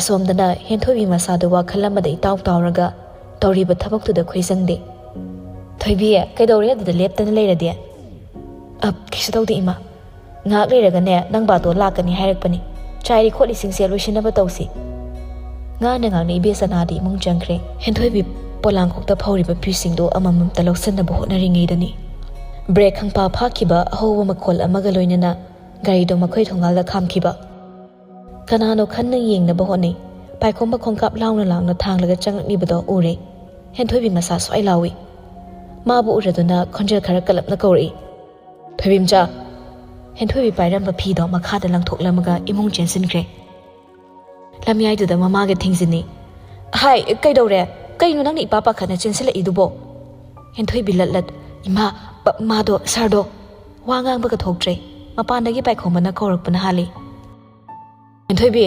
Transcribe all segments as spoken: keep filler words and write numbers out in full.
ꯁꯣꯝꯗꯅ ꯍꯦꯟꯊꯣꯏꯕꯤ ꯃꯁꯥꯗꯨ ꯋꯥꯈꯜ ꯑꯃꯗ ꯏꯇꯥꯎ ꯇꯥꯎꯔꯒ ꯇꯧꯔꯤꯕ ꯊꯕꯛꯇꯨꯗ ꯈꯣꯏꯖꯪꯗꯦ꯫ "ꯊꯣꯏꯕꯤ, ꯀꯩꯗꯧꯔꯦ ꯑꯗꯨꯗ ꯂꯦꯞꯇꯅ ꯂꯩꯔꯗꯤ?" "ꯑꯞ, ꯀꯩꯁꯨ ꯇꯧꯗꯦ ꯏꯃꯥ꯫ ꯉꯥꯏꯍꯥꯛ ꯂꯩꯔꯒꯅꯦ ꯅꯪ ꯕꯥꯗꯣ ꯂꯥꯛꯀꯅꯤ ꯍꯥꯏꯔꯛꯄꯅꯤ꯫ ꯆꯥꯏꯔꯤ ꯈꯣꯠꯂꯤꯁꯤꯡꯁꯦ ꯂꯣꯏꯁꯤꯟꯅꯕ ꯇꯧꯁꯤ꯫" ꯉꯥꯡꯅ ꯉꯥꯡꯅ ꯏꯕꯦꯆꯅꯥꯗꯤ ꯏꯃꯨꯡ ꯆꯪꯈ꯭ꯔꯦ꯫ ꯍꯦꯟꯊꯣꯏꯕꯤ ꯄꯣꯂꯥꯡꯈꯣꯛꯇ ꯐꯧꯔꯤꯕ ꯐꯤꯁꯤꯡꯗꯨ ꯑꯃꯃꯝꯇ ꯂꯧꯁꯤꯟꯅꯕ ꯍꯣꯠꯅꯔꯤꯉꯩꯗꯅꯤ ꯕ꯭ꯔꯦꯛ ꯈꯪꯐꯥ ꯐꯥꯈꯤꯕ ꯑꯍꯧꯕ ꯃꯈꯣꯜ ꯑꯃꯒ ꯂꯣꯏꯅꯅ ꯒꯥꯔꯤꯗꯣ ꯃꯈꯣꯏ ꯊꯣꯡꯒꯥꯜꯗ ꯈꯥꯝꯈꯤꯕ꯫ ꯀꯅꯥꯅꯣ ꯈꯟꯅ ꯌꯦꯡꯅꯕ ꯍꯣꯠꯅꯩ꯫ ꯄꯥꯏꯈꯣꯝꯕ ꯈꯣꯡꯀꯥꯞ ꯂꯥꯎꯅ ꯂꯥꯎꯅ ꯊꯥꯡꯂꯒ ꯆꯪꯂꯛꯂꯤꯕꯗꯣ ꯎꯔꯦ꯫ ꯍꯦꯟꯊꯣꯏꯕꯤ ꯃꯁꯥ ꯁ꯭ꯋꯥꯏ ꯂꯥꯎꯏ꯫ ꯃꯥꯕꯨ ꯎꯔꯗꯨꯅ ꯈꯣꯟꯖꯦꯜ ꯈꯔ ꯀꯜꯂꯞꯅ ꯀꯧꯔꯛꯏ, "ꯊꯣꯏꯕꯤꯝꯆꯥ!" ꯍꯦꯟꯊꯣꯏꯕꯤ ꯄꯥꯏꯔꯝꯕ ꯐꯤꯗꯣ ꯃꯈꯥꯗ ꯂꯪꯊꯣꯛꯂꯝꯃꯒ ꯏꯃꯨꯡ ꯆꯦꯟꯁꯤꯟꯈ꯭ꯔꯦ꯫ ꯂꯝꯌꯥꯏꯗꯨꯗ ꯃꯃꯥꯒ ꯊꯦꯡꯖꯤꯟꯅꯩ꯫ "ꯍꯥꯏ, ꯀꯩꯗꯧꯔꯦ? ꯀꯩꯅꯣ ꯅꯪꯅ ꯏꯄꯥ ꯄꯥꯈꯠꯅ ꯆꯦꯟꯁꯤꯜꯂꯛꯏꯗꯨꯕꯣ?" ꯍꯦꯟꯊꯣꯏꯕꯤ ꯂꯠ ꯂꯠ, "ꯏꯃꯥ, ꯄ-, ꯃꯥꯗꯣ, ꯁꯥꯔꯗꯣ!" ꯋꯥ ꯉꯥꯡꯕꯒ ꯊꯣꯛꯇ꯭ꯔꯦ꯫ ꯃꯄꯥꯟꯗꯒꯤ ꯄꯥꯏꯈꯣꯝꯕꯅ ꯀꯧꯔꯛꯄꯅ ꯍꯥꯜꯂꯤ꯫ "ꯍꯦꯟꯊꯣꯏꯕꯤ,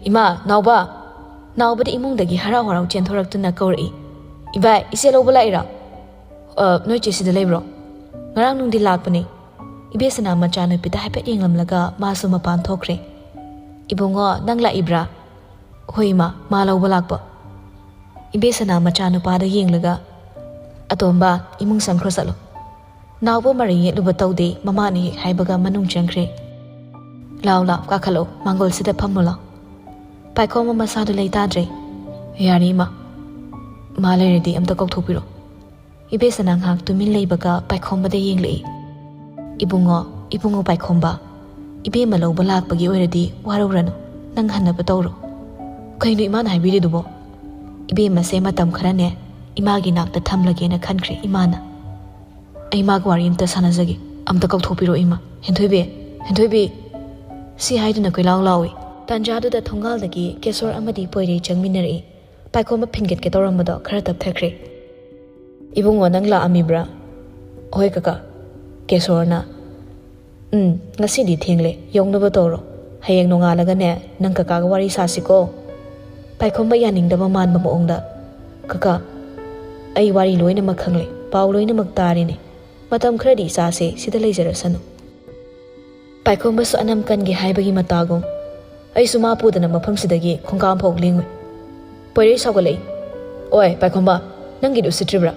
ꯏꯃꯥ, ꯅꯥꯎꯕ!" ꯅꯥꯎꯕꯗꯤ ꯏꯃꯨꯡꯗꯒꯤ ꯍꯔꯥꯎ ꯍꯔꯥꯎ ꯆꯦꯟꯊꯣꯔꯛꯇꯨꯅ ꯀꯧꯔꯛꯏ꯫ "ꯏꯕꯥꯏ, ꯏꯆꯦ ꯂꯧꯕ ꯂꯥꯛꯏꯔꯣ?" "ꯑ, ꯅꯣꯏ ꯆꯦ ꯁꯤꯗ ꯂꯩꯕ꯭ꯔꯣ?" "ꯉꯔꯥꯡ ꯅꯨꯡꯗꯤꯟ ꯂꯥꯛꯄꯅꯦ꯫ ꯏꯕꯦꯁꯅꯥ ꯃꯆꯥꯅꯨꯄꯤꯗ ꯍꯥꯏꯐꯦꯠ ꯌꯦꯡꯂꯝꯂꯒ ꯃꯥꯁꯨ ꯃꯄꯥꯟ ꯊꯣꯛꯈ꯭ꯔꯦ꯫" "ꯏꯕꯨꯡꯉꯣ, ꯅꯪ ꯂꯥꯛꯏꯕ꯭ꯔꯥ?" "ꯍꯣꯏ ꯏꯃꯥ, ꯃꯥ ꯂꯧꯕ ꯂꯥꯛꯄ꯫" ꯏꯕꯦꯁꯅꯥ ꯃꯆꯥꯅꯨꯄꯥꯗ ꯌꯦꯡꯂꯒ, "ꯑꯇꯣꯝꯕ, ꯏꯃꯨꯡ ꯆꯪꯈ꯭ꯔꯣ ꯆꯠꯂꯣ꯫" ꯅꯥꯎꯕ ꯃꯔꯩ ꯌꯦꯠꯂꯨꯕ ꯇꯧꯗꯦ, ꯃꯃꯥꯅ ꯍꯦꯛ ꯍꯥꯏꯕꯒ ꯃꯅꯨꯡ ꯆꯪꯈ꯭ꯔꯦ꯫ "ꯂꯥꯎ ꯂꯥꯎ, ꯀꯥꯈꯠꯂꯛꯑꯣ, ꯃꯥꯡꯒꯣꯜꯁꯤꯗ ꯐꯝꯃꯨ ꯂꯥꯎ꯫" ꯄꯥꯏꯈꯣꯝꯕ ꯃꯁꯥꯗꯨ ꯂꯩꯇꯥꯗ꯭ꯔꯦ꯫ "ꯌꯥꯔꯦ ꯏꯃꯥ, ꯃꯥ ꯂꯩꯔꯗꯤ ꯑꯝꯇ ꯀꯧꯊꯣꯛꯄꯤꯔꯣ꯫" ꯏꯕꯦꯁꯅꯥ ꯉꯥꯏꯍꯥꯛ ꯇꯨꯃꯤꯟ ꯂꯩꯕꯒ ꯄꯥꯏꯈꯣꯝꯕꯗ ꯌꯦꯡꯂꯛꯏ꯫ "ꯏꯕꯨꯡꯉꯣ, ꯏꯕꯨꯡꯉꯣ ꯄꯥꯏꯈꯣꯝꯕ, ꯏꯕꯦꯝꯃ ꯂꯧꯕ ꯂꯥꯛꯄꯒꯤ ꯑꯣꯏꯔꯗꯤ ꯋꯥꯔꯧꯔꯅꯨ, ꯅꯪ ꯍꯟꯅꯕ ꯇꯧꯔꯣ꯫" "ꯀꯩꯅꯣ ꯏꯃꯥꯅ ꯍꯥꯏꯕꯤꯔꯤꯗꯨꯕꯣ?" "ꯏꯕꯦꯝꯃꯁꯦ ꯃꯇꯝ ꯈꯔꯅꯦ ꯏꯃꯥꯒꯤ ꯅꯥꯛꯇ ꯊꯝꯂꯒꯦꯅ ꯈꯟꯈ꯭ꯔꯦ ꯏꯃꯥꯅ꯫ ꯑꯩ ꯃꯥꯒ ꯋꯥꯔꯤ ꯑꯝꯇ ꯁꯥꯟꯅꯖꯒꯦ꯫ ꯑꯝꯇ ꯀꯧꯊꯣꯛꯄꯤꯔꯣ ꯏꯃꯥ꯫" "ꯍꯦꯟꯊꯣꯏꯕꯤ, ꯍꯦꯟꯊꯣꯏꯕꯤ!" ꯁꯤ ꯍꯥꯏꯗꯨꯅ ꯀꯣꯏꯂꯥꯎ ꯂꯥꯎꯏ꯫ ꯇꯥꯟꯖꯥꯗꯨꯗ ꯊꯣꯡꯒꯥꯜꯗꯒꯤ ꯀꯦꯁꯣꯔ ꯑꯃꯗꯤ ꯄꯣꯏꯔꯩ ꯆꯪꯃꯤꯟꯅꯔꯛꯏ꯫ ꯄꯥꯏꯈꯣꯝꯕ ꯐꯤꯟꯒꯠꯀꯦ ꯇꯧꯔꯝꯕꯗꯣ ꯈꯔ ꯇꯞꯊꯈ꯭ꯔꯦ꯫ "ꯏꯕꯨꯡꯉꯣ, ꯅꯪ ꯂꯥꯛꯑꯝꯃꯤꯕ꯭ꯔꯥ?" "ꯍꯣꯏ ꯀꯀꯥ꯫" "ꯀꯦꯁꯣꯔꯅ?" "ꯎꯝ, ꯉꯁꯤꯗꯤ ꯊꯦꯡꯂꯦ, ꯌꯧꯅꯕ ꯇꯧꯔꯣ꯫ ꯍꯌꯦꯡ ꯅꯣꯡꯉꯥꯜꯂꯒꯅꯦ ꯅꯪ ꯀꯀꯥꯒ ꯋꯥꯔꯤ ꯁꯥꯁꯤꯀꯣ꯫" ꯄꯥꯏꯈꯣꯝꯕ ꯌꯥꯅꯤꯡꯗꯕ ꯃꯥꯟꯕ ꯃꯑꯣꯡꯗ, "ꯀꯀꯥ, ꯑꯩ ꯋꯥꯔꯤ ꯂꯣꯏꯅꯃꯛ ꯈꯪꯂꯦ, ꯄꯥꯎ ꯂꯣꯏꯅꯃꯛ ꯇꯥꯔꯦꯅꯦ꯫ ꯃꯇꯝ ꯈꯔꯗꯤ ꯏꯆꯥꯁꯦ ꯁꯤꯗ ꯂꯩꯖꯔꯁꯅꯨ꯫" ꯄꯥꯏꯈꯣꯝꯕꯁꯨ ꯑꯅꯝ ꯀꯟꯒꯦ ꯍꯥꯏꯕꯒꯤ ꯃꯇꯥꯒꯨꯝ, ꯑꯩꯁꯨ ꯃꯥ ꯄꯨꯗꯅ ꯃꯐꯝꯁꯤꯗꯒꯤ ꯈꯣꯡꯀꯥꯞ ꯑꯃꯐꯥꯎ ꯂꯦꯡꯉꯨꯏ꯫ ꯄꯣꯏꯔꯩ ꯁꯥꯎꯒꯠꯂꯛꯏ꯫ "ꯑꯣꯏ ꯄꯥꯏꯈꯣꯝꯕ, ꯅꯪꯒꯤꯗꯤ ꯎꯁꯤꯠꯇ꯭ꯔꯤꯕ꯭ꯔꯥ?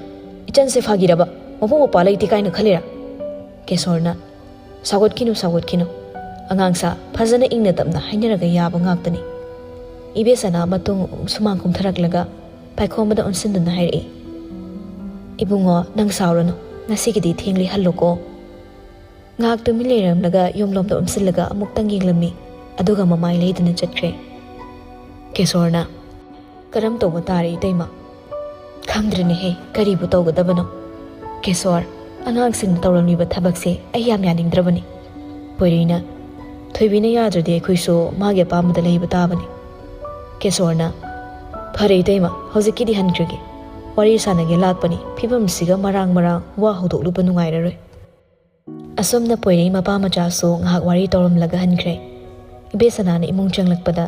ꯏꯆꯟꯁꯦ ꯐꯥꯒꯤꯔꯕ? ꯃꯕꯨꯡ ꯃꯧꯄ꯭ꯋꯥ ꯂꯩꯇꯦ ꯀꯥꯏꯅ ꯈꯜꯂꯤꯔꯥ?" ꯀꯦꯁꯣꯔꯅ, "ꯁꯥꯎꯒꯠꯈꯤꯅꯨ, ꯁꯥꯎꯒꯠꯈꯤꯅꯨ꯫ ꯑꯉꯥꯡꯁꯥ, ꯐꯖꯅ ꯏꯪꯅ ꯇꯞꯅ ꯍꯥꯏꯅꯔꯒ ꯌꯥꯕ ꯉꯥꯛꯇꯅꯤ꯫" ꯏꯕꯦꯁꯅꯥ ꯃꯇꯨꯡ ꯁꯨꯃꯥꯡ ꯀꯨꯝꯊꯔꯛꯂꯒ ꯄꯥꯏꯈꯣꯝꯕꯗ ꯑꯣꯟꯁꯤꯟꯗꯨꯅ ꯍꯥꯏꯔꯛꯏ, "ꯏꯕꯨꯡꯉꯣ, ꯅꯪ ꯁꯥꯎꯔꯅꯨ꯫ ꯉꯁꯤꯒꯤꯗꯤ ꯊꯦꯡꯂꯤ, ꯍꯜꯂꯣꯀꯣ꯫" ꯉꯥꯏꯍꯥꯛ ꯇꯨꯃꯤꯟ ꯂꯩꯔꯝꯂꯒ ꯌꯨꯝꯂꯣꯝꯗ ꯑꯣꯟꯁꯤꯜꯂꯒ ꯑꯃꯨꯛꯇꯪ ꯌꯦꯡꯂꯝꯃꯤ꯫ ꯑꯗꯨꯒ ꯃꯃꯥꯏ ꯂꯩꯗꯨꯅ ꯆꯠꯈ꯭ꯔꯦ꯫ ꯀꯦꯁꯣꯔꯅ, "ꯀꯔꯝ ꯇꯧꯕ ꯇꯥꯔꯦ ꯏꯇꯩꯃ? ꯈꯪꯗ꯭ꯔꯦꯅꯦꯍꯦ, ꯀꯔꯤꯕꯨ ꯇꯧꯒꯗꯕꯅꯣ? ꯀꯦꯁꯣꯔ, ꯑꯉꯥꯡꯁꯤꯡꯅ ꯇꯧꯔꯝꯂꯤꯕ ꯊꯕꯛꯁꯦ ꯑꯩ ꯌꯥꯝ ꯌꯥꯅꯤꯡꯗ꯭ꯔꯕꯅꯤ꯫" ꯄꯣꯏꯔꯩꯅ, "ꯊꯣꯏꯕꯤꯅ ꯌꯥꯗ꯭ꯔꯗꯤ ꯑꯩꯈꯣꯏꯁꯨ ꯃꯥꯒꯤ ꯑꯄꯥꯝꯕꯗ ꯂꯩꯕ ꯇꯥꯕꯅꯤ꯫" ꯀꯦꯁꯣꯔꯅ, "ꯐꯔꯦ ꯏꯇꯩꯃ, ꯍꯧꯖꯤꯛꯀꯤꯗꯤ ꯍꯟꯈ꯭ꯔꯒꯦ꯫ ꯋꯥꯔꯤ ꯁꯥꯟꯅꯒꯦ ꯂꯥꯛꯄꯅꯤ꯫ ꯐꯤꯕꯝꯁꯤꯒ ꯃꯔꯥꯡ ꯃꯔꯥꯡ ꯋꯥ ꯍꯧꯗꯣꯛꯂꯨꯕ ꯅꯨꯡꯉꯥꯏꯔꯔꯣꯏ꯫" ꯑꯁꯣꯝꯅ ꯄꯣꯏꯔꯩ ꯃꯄꯥ ꯃꯆꯥꯁꯨ ꯉꯥꯏꯍꯥꯛ ꯋꯥꯔꯤ ꯇꯧꯔꯝꯂꯒ ꯍꯟꯈ꯭ꯔꯦ꯫ ꯏꯕꯦꯁꯅꯥꯅ ꯏꯃꯨꯡ ꯆꯪꯂꯛꯄꯗ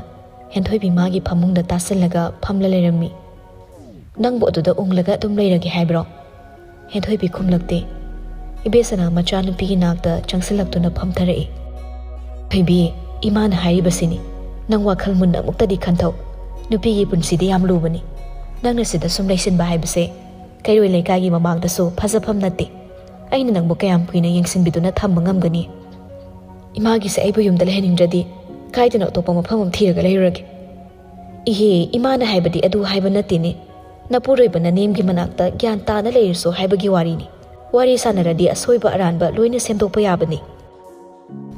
ꯍꯦꯟꯊꯣꯏꯕꯤ ꯃꯥꯒꯤ ꯐꯃꯨꯡꯗ ꯇꯥꯁꯤꯜꯂꯒ ꯐꯝꯂ ꯂꯩꯔꯝꯃꯤ꯫ "ꯅꯪꯕꯨ ꯑꯗꯨꯗ ꯎꯪꯂꯒ ꯑꯗꯨꯝ ꯂꯩꯔꯒꯦ ꯍꯥꯏꯕ꯭ꯔꯣ?" ꯍꯦꯟꯊꯣꯏꯕꯤ ꯈꯨꯝꯂꯛꯇꯦ꯫ ꯏꯕꯦꯁꯅꯥ ꯃꯆꯥꯅꯨꯄꯤꯒꯤ ꯅꯥꯛꯇ ꯆꯪꯁꯤꯜꯂꯛꯇꯨꯅ ꯐꯝꯊꯔꯛꯏ꯫ "ꯊꯣꯏꯕꯤ, ꯏꯃꯥꯅ ꯍꯥꯏꯔꯤꯕꯁꯤꯅꯤ꯫ ꯅꯪ ꯋꯥꯈꯜ ꯃꯨꯟꯅ ꯑꯃꯨꯛꯇꯗꯤ ꯈꯟꯊꯧ꯫ ꯅꯨꯄꯤꯒꯤ ꯄꯨꯟꯁꯤꯗꯤ ꯌꯥꯝ ꯂꯨꯕꯅꯤ꯫ ꯅꯪꯅ ꯁꯤꯗ ꯁꯨꯝ ꯂꯩꯁꯤꯟꯕ ꯍꯥꯏꯕꯁꯦ ꯀꯩꯔꯣꯏ ꯂꯩꯀꯥꯏꯒꯤ ꯃꯃꯥꯡꯗꯁꯨ ꯐꯖꯐꯝ ꯅꯠꯇꯦ꯫ ꯑꯩꯅ ꯅꯪꯕꯨ ꯀꯌꯥꯝ ꯀꯨꯏꯅ ꯌꯦꯡꯁꯤꯟꯕꯤꯗꯨꯅ ꯊꯝꯕ ꯉꯝꯒꯅꯤ? ꯏꯃꯥꯒꯤꯁꯦ ꯑꯩꯕꯨ ꯌꯨꯝꯗ ꯂꯩꯍꯟꯅꯤꯡꯗ꯭ꯔꯗꯤ ꯀꯥꯏꯗꯅꯣ ꯑꯇꯣꯞꯄ ꯃꯐꯝ ꯑꯃ ꯊꯤꯔꯒ ꯂꯩꯔꯨꯔꯒꯦ꯫" "ꯏꯍꯦ, ꯏꯃꯥꯅ ꯍꯥꯏꯕꯗꯤ ꯑꯗꯨ ꯍꯥꯏꯕ ꯅꯠꯇꯦꯅꯦ꯫ ꯅꯄꯨꯔꯣꯏꯕ ꯅꯅꯦꯝꯒꯤ ꯃꯅꯥꯛꯇ ꯒ꯭ꯌꯥꯟ ꯇꯥꯅ ꯂꯩꯔꯁꯨ ꯍꯥꯏꯕꯒꯤ ꯋꯥꯔꯤꯅꯤ꯫ ꯋꯥꯔꯤ ꯁꯥꯟꯅꯔꯗꯤ ꯑꯁꯣꯏꯕ ꯑꯔꯥꯟꯕ ꯂꯣꯏꯅ ꯁꯦꯝꯗꯣꯛꯄ ꯌꯥꯕꯅꯤ꯫"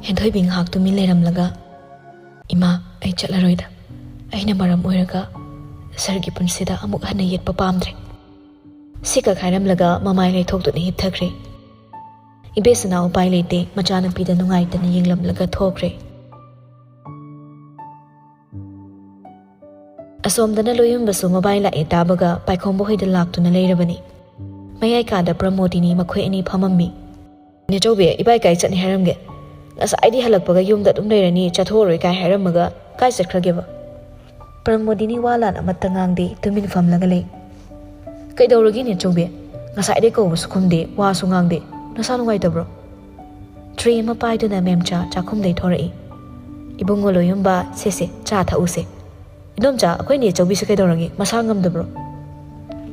ꯍꯦꯟꯊꯣꯏꯕꯤ ꯉꯥꯏꯍꯥꯛ ꯇꯨꯃꯤꯟ ꯂꯩꯔꯝꯂꯒ, "ꯏꯃꯥ, ꯑꯩ ꯆꯠꯂꯔꯣꯏꯗ꯫ ꯑꯩꯅ ꯃꯔꯝ ꯑꯣꯏꯔꯒ ꯁꯔꯒꯤ ꯄꯨꯟꯁꯤꯗ ꯑꯃꯨꯛ ꯍꯟꯅ ꯌꯦꯠꯄ ꯄꯥꯝꯗ꯭ꯔꯦ꯫" ꯁꯤꯈꯛ ꯍꯥꯏꯔꯝꯂꯒ ꯃꯃꯥꯏ ꯂꯩꯊꯣꯛꯇꯨꯅ ꯍꯤꯞꯊꯈ꯭ꯔꯦ꯫ ꯏꯕꯦꯁꯅꯥ ꯎꯄꯥꯏ ꯂꯩꯇꯦ, ꯃꯆꯥꯅꯨꯄꯤꯗ ꯅꯨꯡꯉꯥꯏꯇꯅ ꯌꯦꯡꯂꯝꯂꯒ ꯊꯣꯛꯈ꯭ꯔꯦ꯫ ꯑꯁꯣꯝꯗꯅ ꯂꯣꯌꯨꯝꯕꯁꯨ ꯃꯕꯥꯏ ꯂꯥꯛꯑꯦ ꯇꯥꯕꯒ ꯄꯥꯏꯈꯣꯝꯕ ꯍꯣꯏꯗ ꯂꯥꯛꯇꯨꯅ ꯂꯩꯔꯕꯅꯤ꯫ ꯃꯌꯥꯏ ꯀꯥꯗ ꯄ꯭ꯔꯃꯣꯗꯤꯅꯤ ꯃꯈꯣꯏ ꯑꯅꯤ ꯐꯝꯃꯝꯃꯤ꯫ "ꯅꯦꯆꯧꯕꯤ, ꯏꯕꯥꯏ ꯀꯥꯏ ꯆꯠꯅꯤ ꯍꯥꯏꯔꯝꯒꯦ? ꯉꯁꯥꯏꯗꯤ ꯍꯜꯂꯛꯄꯒ ꯌꯨꯝꯗ ꯑꯗꯨꯝ ꯂꯩꯔꯅꯤ, ꯆꯠꯊꯣꯛꯑꯔꯣꯏ ꯀꯥꯏ ꯍꯥꯏꯔꯝꯃꯒ ꯀꯥꯏ ꯆꯠꯈ꯭ꯔꯒꯦꯕ?" ꯄ꯭ꯔꯃꯣꯗꯤꯅꯤ ꯋꯥ ꯂꯥꯟ ꯑꯃꯠꯇ ꯉꯥꯡꯗꯦ, ꯇꯨꯃꯤꯟ ꯐꯝꯂꯒ ꯂꯩ꯫ "ꯀꯩꯗꯧꯔꯒꯦ ꯅꯦꯆꯧꯕꯤ? ꯉꯁꯥꯏꯗꯩ ꯀꯧꯕꯁꯨ ꯈꯨꯝꯗꯦ, ꯋꯥꯁꯨ ꯉꯥꯡꯗꯦ꯫ ꯅꯁꯥ ꯅꯨꯡꯉꯥꯏꯇꯕ꯭ꯔꯣ?" ꯇ꯭ꯔꯦ ꯑꯃ ꯄꯥꯏꯗꯨꯅ ꯃꯦꯝꯆꯥ ꯆꯥꯛꯈꯨꯝꯗꯩ ꯊꯣꯔꯛꯏ꯫ ꯏꯕꯨꯡꯉꯣ ꯂꯣꯌꯨꯝꯕ, ꯁꯦ ꯁꯦ, ꯆꯥ ꯊꯛꯎꯁꯦ꯫ ꯏꯗꯣꯝꯆꯥ, ꯑꯩꯈꯣꯏ ꯅꯦ ꯆꯧꯕꯤꯁꯦ ꯀꯩꯗꯧꯔꯒꯦ? ꯃꯁꯥ ꯉꯝꯗꯕ꯭ꯔꯣ?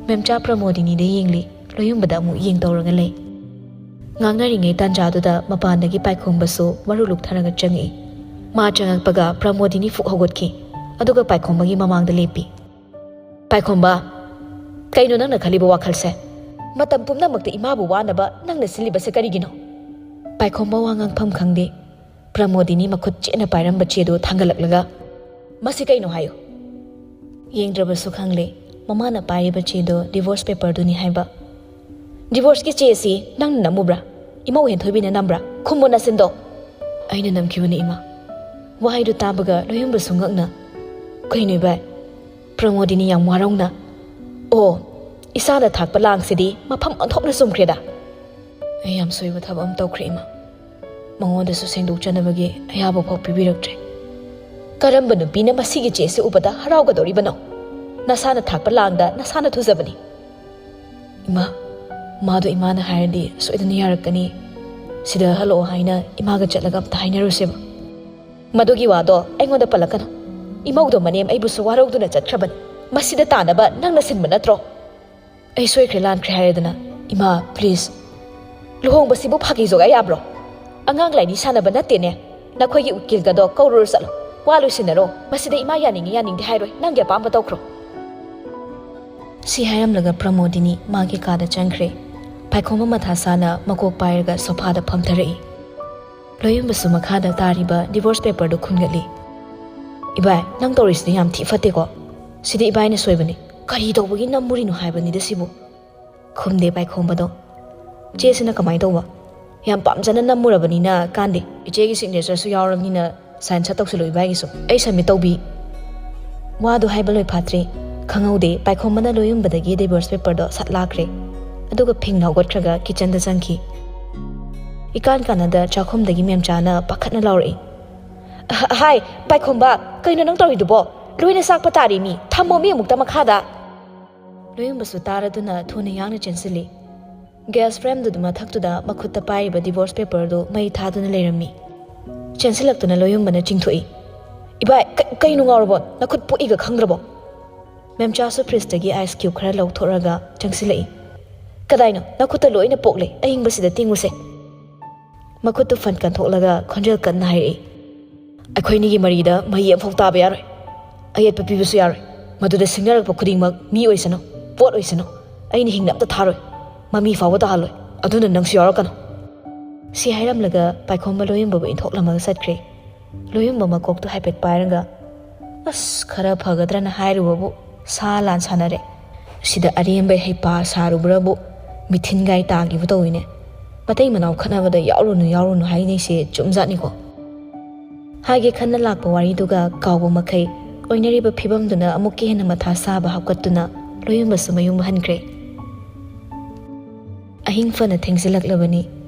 ꯃꯦꯝꯆꯥ ꯄ꯭ꯔꯃꯣꯗꯤꯅꯤꯗ ꯌꯦꯡꯂꯤ, ꯂꯣꯌꯨꯝꯕꯗ ꯑꯃꯨꯛ ꯌꯦꯡ ꯇꯧꯔꯒ ꯂꯩ꯫ ꯉꯥꯡꯅꯔꯤꯉꯩ ꯇꯥꯟꯖꯥꯗꯨꯗ ꯃꯄꯥꯟꯗꯒꯤ ꯄꯥꯏꯈꯣꯝꯕꯁꯨ ꯃꯔꯨ ꯂꯨꯛꯊꯔꯒ ꯆꯪꯉꯛꯏ꯫ ꯃꯥ ꯆꯪꯉꯛꯄꯒ ꯄ꯭ꯔꯃꯣꯗꯤꯅꯤ ꯐꯨꯛ ꯍꯧꯒꯠꯈꯤ, ꯑꯗꯨꯒ ꯄꯥꯏꯈꯣꯝꯕꯒꯤ ꯃꯃꯥꯡꯗ ꯂꯦꯞꯄꯤ꯫ "ꯄꯥꯏꯈꯣꯝꯕ, ꯀꯩꯅꯣ ꯅꯪꯅ ꯈꯜꯂꯤꯕ ꯋꯥꯈꯜꯁꯦ? ꯃꯇꯝ ꯄꯨꯝꯅꯃꯛꯇ ꯏꯃꯥꯕꯨ ꯋꯥꯅꯕ ꯅꯪꯅ ꯁꯤꯜꯂꯤꯕꯁꯦ ꯀꯔꯤꯒꯤꯅꯣ?" ꯄꯥꯏꯈꯣꯝꯕ ꯋꯥ ꯉꯥꯡꯐꯝ ꯈꯪꯗꯦ꯫ ꯄ꯭ꯔꯃꯣꯗꯤꯅꯤ ꯃꯈꯨꯠ ꯆꯦꯠꯅ ꯄꯥꯏꯔꯝꯕ ꯆꯦꯗꯨ ꯊꯥꯡꯒꯠꯂꯛꯂꯒ, "ꯃꯁꯤ ꯀꯩꯅꯣ ꯍꯥꯏꯌꯨ?" ꯌꯦꯡꯗ꯭ꯔꯕꯁꯨ ꯈꯪꯂꯦ, ꯃꯃꯥꯅ ꯄꯥꯏꯔꯤꯕ ꯆꯦꯗꯣ divorce paperꯗꯨꯅꯤ ꯍꯥꯏꯕ꯫ "Divorceꯀꯤ ꯆꯦ ꯑꯁꯤ ꯅꯪꯅ ꯅꯝꯃꯨꯕ꯭ꯔꯥ? ꯏꯃꯧ ꯍꯦꯟꯊꯣꯏꯕꯤꯅ ꯅꯝꯕ꯭ꯔꯥ? ꯈꯨꯝꯃꯨ ꯅꯆꯤꯟꯗꯣ!" "ꯑꯩꯅ ꯅꯝꯈꯤꯕꯅꯤ, ꯏꯃꯥ꯫" ꯋꯥꯍꯩꯗꯨ ꯇꯥꯕꯒ ꯂꯣꯌꯨꯝꯕꯁꯨ ꯉꯛꯅ, "ꯀꯩꯅꯣ ꯏꯕꯥꯏ?" ꯄ꯭ꯔꯃꯣꯗꯤꯅꯤ ꯌꯥꯝ ꯋꯥꯔꯧꯅ, "ꯑꯣ, ꯏꯁꯥꯅ ꯊꯥꯛꯄ ꯂꯥꯡꯁꯤꯗꯤ ꯃꯐꯝ ꯑꯣꯟꯊꯣꯛꯅ ꯆꯨꯝꯈ꯭ꯔꯦꯗ꯫ ꯑꯩ ꯌꯥꯝ ꯁꯣꯏꯕ ꯊꯕꯛ ꯑꯃ ꯇꯧꯈ꯭ꯔꯦ, ꯏꯃꯥ꯫ ꯃꯉꯣꯟꯗꯁꯨ ꯁꯦꯡꯗꯣꯛꯆꯅꯕꯒꯤ ꯑꯌꯥꯕ ꯐꯥꯎ ꯄꯤꯕꯤꯔꯛꯇ꯭ꯔꯦ꯫ ꯀꯔꯝꯕ ꯅꯨꯄꯤꯅ ꯃꯁꯤꯒꯤ ꯆꯦꯁꯤ ꯎꯕꯗ ꯍꯔꯥꯎꯒꯗꯧꯔꯤꯕꯅꯣ? ꯅꯁꯥꯅ ꯊꯥꯛꯄ ꯂꯥꯡꯗ ꯅꯁꯥꯅ ꯊꯨꯖꯕꯅꯤ꯫" "ꯏꯃꯥ, ꯃꯥꯗꯣ ꯏꯃꯥꯅ ꯍꯥꯏꯔꯗꯤ ꯁꯣꯏꯗꯅ ꯌꯥꯔꯛꯀꯅꯤ꯫ ꯁꯤꯗ ꯍꯜꯂꯛꯑꯣ ꯍꯥꯏꯅ ꯏꯃꯥꯒ ꯆꯠꯂꯒ ꯑꯝꯇ ꯍꯥꯏꯅꯔꯨꯁꯦꯕ꯫" "ꯃꯗꯨꯒꯤ ꯋꯥꯗꯣ ꯑꯩꯉꯣꯟꯗ ꯄꯜꯂꯛꯀꯅꯨ꯫ ꯏꯃꯧꯗꯣ ꯃꯅꯦꯝ ꯑꯩꯕꯨꯁꯨ ꯋꯥꯔꯧꯗꯨꯅ ꯆꯠꯈ꯭ꯔꯕꯅꯤ꯫ ꯃꯁꯤꯗ ꯇꯥꯅꯕ ꯅꯪꯅ ꯁꯤꯟꯕ ꯅꯠꯇ꯭ꯔꯣ?" "ꯑꯩ ꯁꯣꯏꯈ꯭ꯔꯦ ꯂꯥꯟꯈ꯭ꯔꯦ ꯍꯥꯏꯔꯦꯗꯅ꯫ ꯏꯃꯥ, please꯫ ꯂꯨꯍꯣꯡꯕꯁꯤꯕꯨ ꯐꯥꯒꯤ ꯖꯣꯒꯥꯏ ꯌꯥꯕ꯭ꯔꯣ? ꯑꯉꯥꯡ ꯂꯥꯏꯗꯤ ꯁꯥꯟꯅꯕ ꯅꯠꯇꯦꯅꯦ꯫ ꯅꯈꯣꯏꯒꯤ ꯎꯀꯤꯜꯒꯗꯣ ꯀꯧꯔꯨꯔꯣ ꯆꯠꯂꯣ꯫ ꯋꯥ ꯂꯣꯏꯁꯤꯟꯅꯔꯣ꯫ ꯃꯁꯤꯗ ꯏꯃꯥ ꯌꯥꯅꯤꯡꯉꯤ ꯌꯥꯅꯤꯡꯗꯦ ꯍꯥꯏꯔꯣꯏ꯫ ꯅꯪꯒꯤ ꯑꯄꯥꯝꯕ ꯇꯧꯈ꯭ꯔꯣ꯫" ꯁꯤ ꯍꯥꯏꯔꯝꯂꯒ ꯄ꯭ꯔꯃꯣꯗꯤꯅꯤ ꯃꯥꯒꯤ ꯀꯥꯗ ꯆꯪꯈ꯭ꯔꯦ꯫ ꯄꯥꯏꯈꯣꯝꯕ ꯃꯊꯥ ꯁꯥꯅ ꯃꯀꯣꯛ ꯄꯥꯏꯔꯒ ꯁꯣꯐꯥꯗ ꯐꯝꯊꯔꯛꯏ꯫ ꯂꯣꯌꯨꯝꯕꯁꯨ ꯃꯈꯥꯗ ꯇꯥꯔꯤꯕ divorce paperꯗꯨ ꯈꯨꯟꯒꯠꯂꯤ꯫ "ꯏꯕꯥꯏ, ꯅꯪ ꯇꯧꯔꯤꯁꯤꯗꯤ ꯌꯥꯝ ꯊꯤ ꯐꯠꯇꯦꯀꯣ꯫ ꯁꯤꯗꯤ ꯏꯕꯥꯏꯅ ꯁꯣꯏꯕꯅꯤ꯫ ꯀꯔꯤ ꯇꯧꯕꯒꯤ ꯅꯝꯃꯨꯔꯤꯅꯣ ꯍꯥꯏꯕꯅꯤꯗ ꯁꯤꯕꯨ꯫" ꯈꯨꯝꯗꯦ ꯄꯥꯏꯈꯣꯝꯕꯗꯣ꯫ "ꯆꯦꯁꯤꯅ ꯀꯃꯥꯏꯅ ꯇꯧꯕ?" "ꯌꯥꯝ ꯄꯥꯝꯖꯅ ꯅꯝꯃꯨꯔꯕꯅꯤꯅ ꯀꯥꯟꯗꯦ꯫ ꯏꯆꯦꯒꯤ signatureꯁꯨ ꯌꯥꯎꯔꯕꯅꯤꯅ sign ꯁꯠ ꯇꯧꯁꯤꯜꯂꯨ ꯏꯕꯥꯏꯒꯤꯁꯨ꯫ ꯑꯩ submit ꯇꯧꯕꯤ꯫" ꯋꯥꯗꯨ ꯍꯥꯏꯕ ꯂꯣꯏꯐꯥꯠꯇ꯭ꯔꯤ꯫ ꯈꯪꯍꯧꯗꯦ, ꯄꯥꯏꯈꯣꯝꯕꯅ ꯂꯣꯌꯨꯝꯕꯗꯒꯤ divorce paperꯗꯣ ꯁꯠ ꯂꯥꯛꯈ꯭ꯔꯦ꯫ ꯑꯗꯨꯒ ꯐꯤꯡꯅ ꯍꯧꯒꯠꯈ꯭ꯔꯒ kitchenꯗ ꯆꯪꯈꯤ꯫ ꯏꯀꯥꯟ ꯀꯥꯟꯅꯗ ꯆꯥꯛꯈꯨꯝꯗꯒꯤ ꯃꯦꯝꯆꯥꯅ ꯄꯥꯈꯠꯅ ꯂꯥꯎꯔꯛꯏ꯫ "ꯑꯍ, ꯍꯥꯏ, ꯄꯥꯏꯈꯣꯝꯕ, ꯀꯩꯅꯣ ꯅꯪ ꯇꯧꯔꯤꯗꯨꯕꯣ? ꯂꯣꯏꯅ ꯆꯥꯛꯄ ꯇꯥꯔꯦ ꯃꯤ꯫ ꯊꯝꯃꯣ ꯃꯤ ꯑꯃꯨꯛꯇ ꯃꯈꯥꯗ꯫" ꯂꯣꯌꯨꯝꯕꯁꯨ ꯇꯥꯔꯗꯨꯅ ꯊꯨꯅ ꯌꯥꯡꯅ ꯆꯦꯟꯁꯤꯜꯂꯤ꯫ Gas flameꯗꯨ ꯃꯊꯛꯇꯨꯗ ꯃꯈꯨꯠꯇ ꯄꯥꯏꯔꯤꯕ divorce paperꯗꯨ ꯃꯩ ꯊꯥꯗꯨꯅ ꯂꯩꯔꯝꯃꯤ꯫ ꯆꯦꯟꯁꯤꯜꯂꯛꯇꯨꯅ ꯂꯣꯌꯨꯝꯕꯅ ꯆꯤꯡꯊꯣꯛꯏ꯫ "ꯏꯕꯥꯏ, ꯀ-, ꯀꯩꯅꯣ ꯉꯥꯎꯔꯕꯣ? ꯅꯈꯨꯠ ꯄꯣꯛꯏꯒ ꯈꯪꯗ꯭ꯔꯕꯣ?" ꯃꯦꯝꯆꯥꯁꯨ ꯐ꯭ꯔꯤꯖꯇꯒꯤ ꯑꯥꯏꯁ ꯀ꯭ꯌꯨꯕ ꯈꯔ ꯂꯧꯊꯣꯛꯂꯒ ꯆꯪꯁꯤꯜꯂꯛꯏ꯫ "ꯀꯗꯥꯏꯅꯣ? ꯅꯈꯨꯠꯇ ꯂꯣꯏꯅ ꯄꯣꯛꯂꯦ, ꯑꯏꯪꯕꯁꯤꯗ ꯇꯤꯡꯉꯨꯁꯦ꯫" ꯃꯈꯨꯠꯇꯨ ꯐꯟ ꯀꯟꯊꯣꯛꯂꯒ ꯈꯣꯟꯖꯦꯜ ꯀꯟꯅ ꯍꯥꯏꯔꯛꯏ꯫ "ꯑꯩꯈꯣꯏꯅꯤꯒꯤ ꯃꯔꯤꯗ ꯃꯍꯤ ꯑꯃꯐꯥꯎ ꯇꯥꯕ ꯌꯥꯔꯣꯏ꯫ ꯑꯌꯦꯠꯄ ꯄꯤꯕꯁꯨ ꯌꯥꯔꯣꯏ꯫ ꯃꯗꯨꯗ ꯁꯤꯡꯅꯔꯛꯄ ꯈꯨꯗꯤꯡꯃꯛ ꯃꯤ ꯑꯣꯏꯁꯅꯨ, ꯄꯣꯠ ꯑꯣꯏꯁꯅꯨ, ꯑꯩꯅ ꯍꯤꯡꯅ ꯑꯝꯇ ꯊꯥꯔꯣꯏ꯫ ꯃꯃꯤ ꯐꯥꯎꯕ ꯇꯥꯍꯜꯂꯣꯏ꯫ ꯑꯗꯨꯅ ꯅꯪꯁꯨ ꯌꯥꯎꯔꯛꯀꯅꯨ꯫" ꯁꯤ ꯍꯥꯏꯔꯝꯂꯒ ꯄꯥꯏꯈꯣꯝꯕ ꯂꯣꯌꯨꯝꯕꯕꯨ ꯏꯟꯊꯣꯛꯂꯝꯃꯒ ꯆꯠꯈ꯭ꯔꯦ꯫ ꯂꯣꯌꯨꯝꯕ ꯃꯀꯣꯛꯇꯨ ꯍꯥꯏꯐꯦꯠ ꯄꯥꯏꯔꯒ, "ꯑꯁ, ꯈꯔ ꯐꯒꯗ꯭ꯔꯅ ꯍꯥꯏꯔꯨꯕꯕꯨ ꯁꯥ ꯂꯥꯟ ꯁꯥꯟꯅꯔꯦ꯫ ꯁꯤꯗ ꯑꯔꯦꯝꯕꯩ ꯍꯩꯄꯥ ꯁꯥꯔꯨꯕ꯭ꯔꯕꯨ ꯃꯤꯊꯤꯟꯒꯥꯏ ꯇꯥꯈꯤꯕ ꯇꯧꯏꯅꯦ꯫ ꯃꯇꯩ ꯃꯅꯥꯎ ꯈꯠꯅꯕꯗ ꯌꯥꯎꯔꯨꯅꯨ, ꯌꯥꯎꯔꯨꯅꯨ ꯍꯥꯏꯅꯩꯁꯦ ꯆꯨꯝꯖꯥꯠꯅꯤꯀꯣ꯫" ꯍꯥꯏꯒꯦ ꯈꯟꯅ ꯂꯥꯛꯄ ꯋꯥꯔꯤꯗꯨꯒ ꯀꯥꯎꯕ ꯃꯈꯩ ꯑꯣꯏꯅꯔꯤꯕ ꯐꯤꯕꯝꯗꯨꯅ ꯑꯃꯨꯛꯀ ꯍꯦꯟꯅ ꯃꯊꯥ ꯁꯥꯕ ꯍꯥꯞꯀꯠꯇꯨꯅ ꯂꯣꯌꯨꯝꯕꯁꯨ ꯃꯌꯨꯝ ꯍꯟꯈ꯭ꯔꯦ꯫ ꯑꯍꯤꯡ ꯐꯅ ꯊꯦꯡꯖꯤꯜꯂꯛꯂꯕꯅꯤ꯫